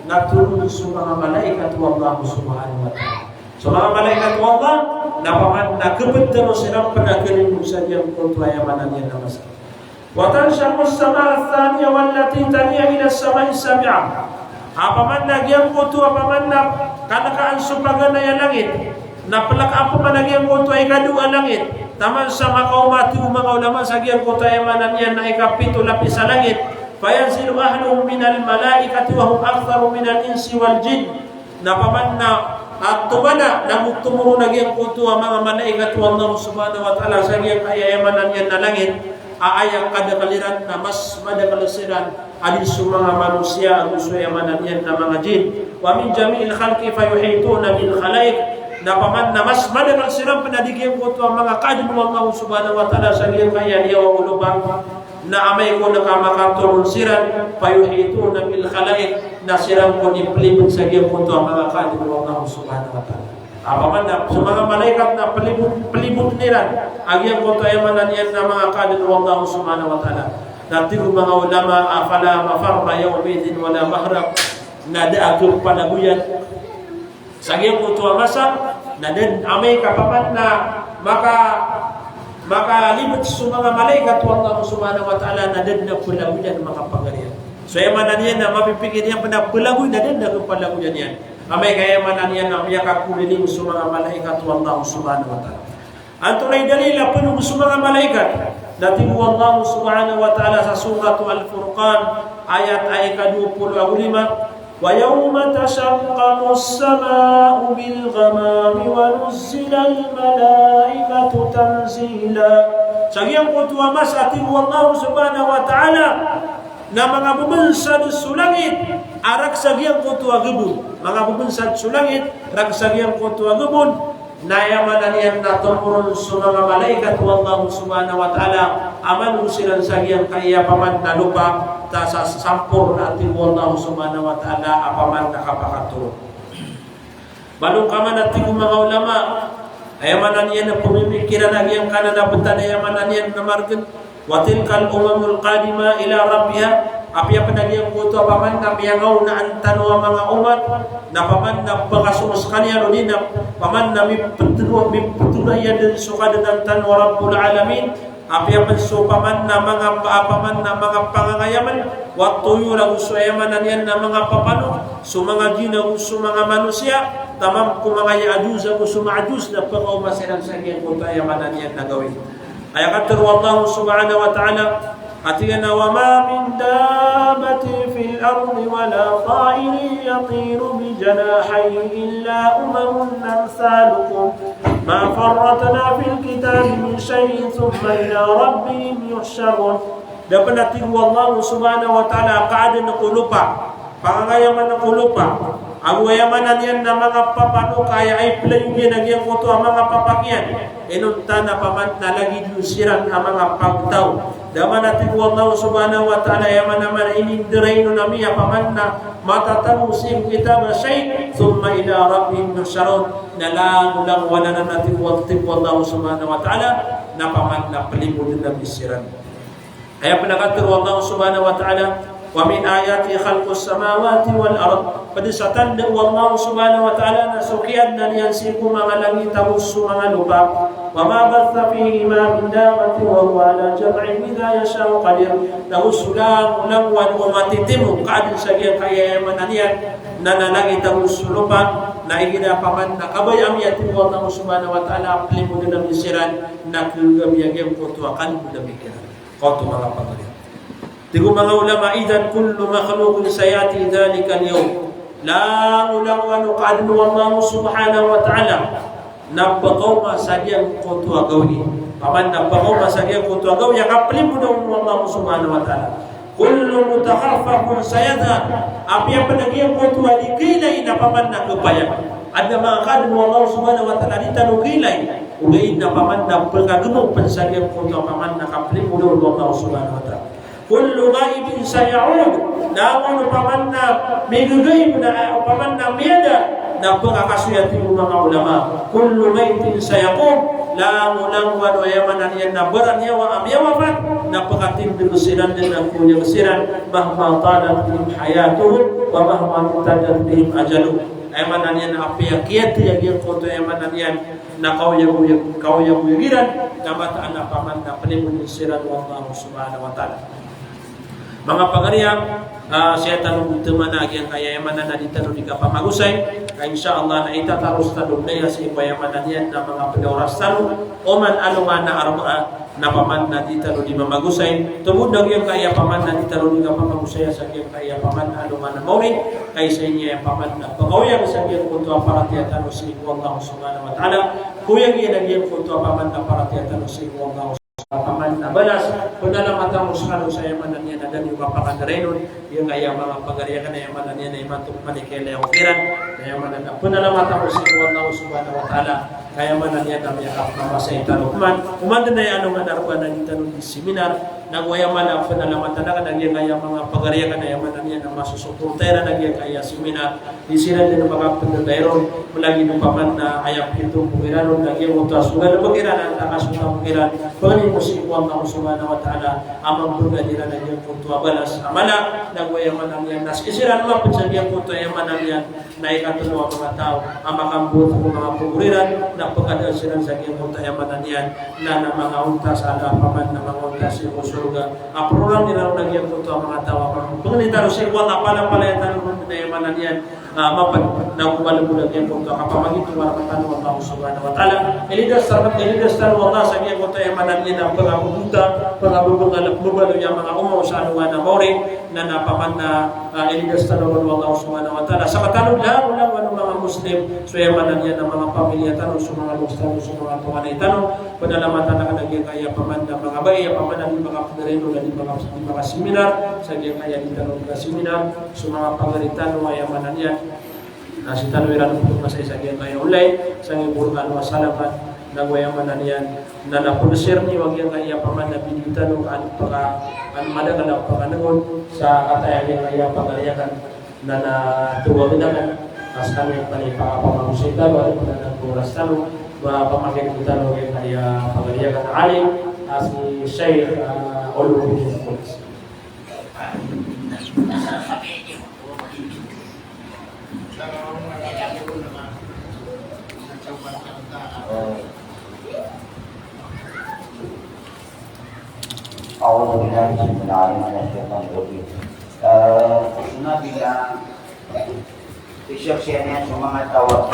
na tolon so manga malaikat o Allah subhanahu wa ta'ala. So manga malaikat o Allah, na paman na kaptano siran pn a kalimoon sa giyangkoto a aya maana niyan na masa. Wa tanshaqqus sama'u thaniya wallati taliha ila sama'is sabi'ah. Apaman na giyangkoto, apaman na kalkaan so paganay a langit, na plkaan paman a giyangkoto a ikadowa a langit, taman sa makaoma, tig o manga ulama, sa giyangkoto a aya maana niyan na ikapito lapis a langit. Fayanzilu ahlun minal malaikati wa hum aktharu minal insi wal jinn. Na paman na, ah, tomana, na go tomoron a giyangkoto a manga malaikat o Allah subhanahu wa ta'ala sa giyangkaya aya maana niyan na langit, a aya kadakl iran na mas madakl siran a di so manga manosiya ago so aya maana niyan na manga jinn. Wa min jami'il khalqi fayuhituna bil khalaiq. Na paman na mas madakl siran pn a di giyangkoto a manga kaadn o Allah subhanahu wa ta'ala sa giyangkaya liyawaw o lopa. Na amay ko na ka makatoron siran, fayuhituna bil khalaiq, na siran ko di plibot sa giyangkoto a manga kaadn o Allah subhanahu wa ta'ala. Apaman na so manga malaikat na plibot, plibotn iran a giyangkoto a aya maana niyan na manga kaadn o Allah subhanahu wa ta'ala. Na tig o manga ulama, a fala mafarra yawma'idhin wala mahrab, na da a kapalagoyan sa giyangkoto a masa, na da dn amay ka paman na maka, makalibot so manga malaikat o Allah subhanahu wa ta'ala, na da dn a palagoyan, manga pagari akn. So aya maana niyan na mapipikir iyan pn a palagoy, na da dn a kapalagoyan iyan. Amay ka aya maana niyan na miyakakoliling so manga malaikat o Allah subhanahu wa ta'ala. Antonaa i dalil a pd on so manga malaikat? Na tig o Allah subhanahu wa ta'ala sa Surat Al-Furqan, ayat a ika dowa polo ago lima, "Wa yawma tashaqqaqus sama'u bil ghamami wa nuzzilal malaikatu tanzila." Sa giyangkoto a masa, tig o Allah subhanahu wa ta'ala, na manga bbansad so langit a rk sa giyangkoto a gbon. Manga bbansad so langit a rk sa giyangkoto a gbon. Na aya maana niyan na tomoron so manga malaikat o Allah subhanahu wa ta'ala, a manogo siran sa giyangkaya paman na lopa, ta sa samporna, tig o Allah subhanahu wa ta'ala, a paman na kapakatoron. Malo ka man, a tig o manga ulama, aya maana niyan na pmimikiran a giyangkanan a btad, aya maana niyan na margn. Wa tilkal umamul qadima ila rabbiha, apiya pn a giyangkoto a paman na miyangaonaan tano a manga omat, na paman na pkasong skaniyan odi na paman na miptlo, miptlo iyan dn so Kadnan tano a Rabbul Alamin, apiya pn so paman na manga pa-, paman na manga pangangayamn, wat tuyur ago so aya maana niyan na manga papanok, so manga jinn ago so manga manosiya, taman ko manga Ya'juj ago so Ma'juj na pkaoma siran sa giyangkoto a aya maana niyan na gawii. Aya katharo o Allah subhanahu wa ta'ala, a tig iyan a, "Wa ma min dabbatin fil ardi wa la ta'irin yatiru bi janahayhi illa umamun amthalukum ma farratna fil kitabi min shay'in thumma ila rabbihim yuhsharun." Da pn, a tig o Allah subhanahu wa ta'ala, a kaadn ko lopa, pangangayamn ko lopa, ago aya maana niyan na manga papanok a aya iplay iyan a giyangkoto a manga papak iyan, inonta na paman na lagid on siran a manga pagtaw. Da man, a tig o Allah subhanahu wa ta'ala, aya maana niyan na inindirain on ami a paman na matatago sii ko kitab a shay', thumma ila rabbihim yuhsharun, na langolangon anan, a tig o, tig o Allah subhanahu wa ta'ala, na paman na plibotn ami siran. Aya pn a katharo o Allah subhanahu wa ta'ala, "Wa min ayatihi khalqus samawati wal ard." Pd sa tanda o Allah subhanahu wa ta'ala na so kiyaadna niyan sii ko manga langit ago so manga lopa. "Wa ma batha fihima min dabbatin wa huwa ala jam'ihim idha yasha'u qadir." Nago so langolangon o matitimo, kaadn sa giyangkaya aya maana niyan na, na langit ago so lopa, na igira paman na kabaya ami, a tig o Allah subhanahu wa ta'ala, a plibotn ami siran, na khaga ami a giyangkoto a kalimoon ami kiran. Kaoto manga pagari. Tig o manga ulama, idhan kullu makhluqin sayati dhalikal yawm. Langolangon o kaadn o Allah subhanahu wa ta'ala na pkaoma sa giyangkoto a gawii. Paman na pkaoma sa giyangkoto a gawii a kaplimoda on o Allah subhanahu wa ta'ala. Kullu mutakhaffiqin sayadhhab. Apiya pn a giyangkoto a di kailay na paman na kapaya. Adn a manga kaadn o Allah subhanahu wa ta'ala a di tano kailay. Ogaid na paman na pkagmo pn sa giyangkoto a paman na kaplimoda on o Allah subhanahu wa ta'ala. Kullu ghaibin saya'ud. Na aya maana o paman na migaib na, o paman na miyada, Na pkakasoy a tig o manga ulama, kullu mayyitin sayaqum, langolangon o aya maana niyan na baraniyawa a miyawafat, na pkatindg siran dn a koyag siran, mahma talat bihim hayatuhum, wa mahma imtaddat bihim ajaluhum. Aya maana niyan na apiya kiyathay a giyangkoto aya maana niyan na kaoyagoyag, kaoyagoyag iran, na mataan a paman na pnimon siran o Allah subhanahu wa ta'ala. Manga pagari akn, ah, sii tano bo tmana a giyangkaya aya maana na di tano di kapamagosay, ka insha Allah na itataros tano dn aya sii ko aya maana niyan na manga pd a oras tano, oman alongan a Arbaa, na paman na di tano di mamagosay, tomo dn a giyangkaya paman na di tano di kapamagosay sa giyangkaya paman alongan a Mawlid, ka isa ini aya paman na pkaoyag sa giyangkoto a paratiyaya tano sii ko Allah subhanahu wa ta'ala, koyag iyan a giyangkoto a paman na paratiyaya tano sii ko Allah. Paman na balas, pnalamatan ko skano sa aya maana niyan na da niyo kapakandarainon, giyangkaya manga pagari akn, aya maana niyan na imanto pman i kailay ako kiran, na aya maana na pnalamatan ko sii ko Allah subhanahu wa ta'ala, ka aya maana niyan na miyakapkamasay tano pman, oman dn aya alongan a Arbaa na di tano di seminar, nago aya maana pnalamatan akn a giyangkaya manga pagari akn, aya maana niyan na masosoporta iran a giyangkaya seminar, di siran dn makapndaya ron, lagid o paman na aya pito ko iran on, lagid o taso na lbk iran, antaa ka so tao ko iran, pangnin ko sii ko Allah subhanahu wa ta'ala a mabgad iran a giyangkoto a balas a mala, nago aya maana niyan na sii siran mapd sa giyangkoto aya maana niyan na ikatlo a manga tao a makambowat ko manga pogor iran, na pkadaan siran sa giyangkoto aya maana niyan na, na manga onta sa ala paman na manga onta sii ko sorga. A program iran on a giyangkoto a manga tao a pangnin tano sii ko Allah, palapalaya tano ron na aya maana niyan, ah, mapd, nago palbod a giyangkoto a kapamangitong a rk tano o Allah subhanahu wa ta'ala. Ilidas tano, ilidas tano o Allah sa giyangkoto aya maana niyan na pkabobota, pkabobota, pkabobaloy a manga omaw sa alongan a Mawlid, na, na paman na, ah, ilidas tano o Allah subhanahu wa ta'ala. Sa katano langolangon o manga Muslim, so aya maana niyan na manga pamilya tano, so manga loks tano, so manga tonganay tano, pnalamatan akn a giyangkaya paman na manga bai a paman a di makapndarainon, a di maka, di makaseminar sa giyangkaya di tano di kaseminar, so manga pagari tano aya maana niyan na sii tano iran pkhamasay sa giyangkaya online, sa giyangkoto a salamat, nago aya maana niyan na, na pnshare niyo a giyangkaya paman na video tano, ka an pka, an madakl a pkangon sa kataya a giyangkaya pagari akn, na, na towagn akn, a skano pn i pakapamagosay tano, a rk na, na oras tano, ba pamakin'g tano a giyangkaya pagari akn a alim, a si Sheikh, ah, Olowi. أعوذ بالله السميع العليم من الشيطان الرجيم. Eh, na bilang piyakasiyan iyan so manga taw a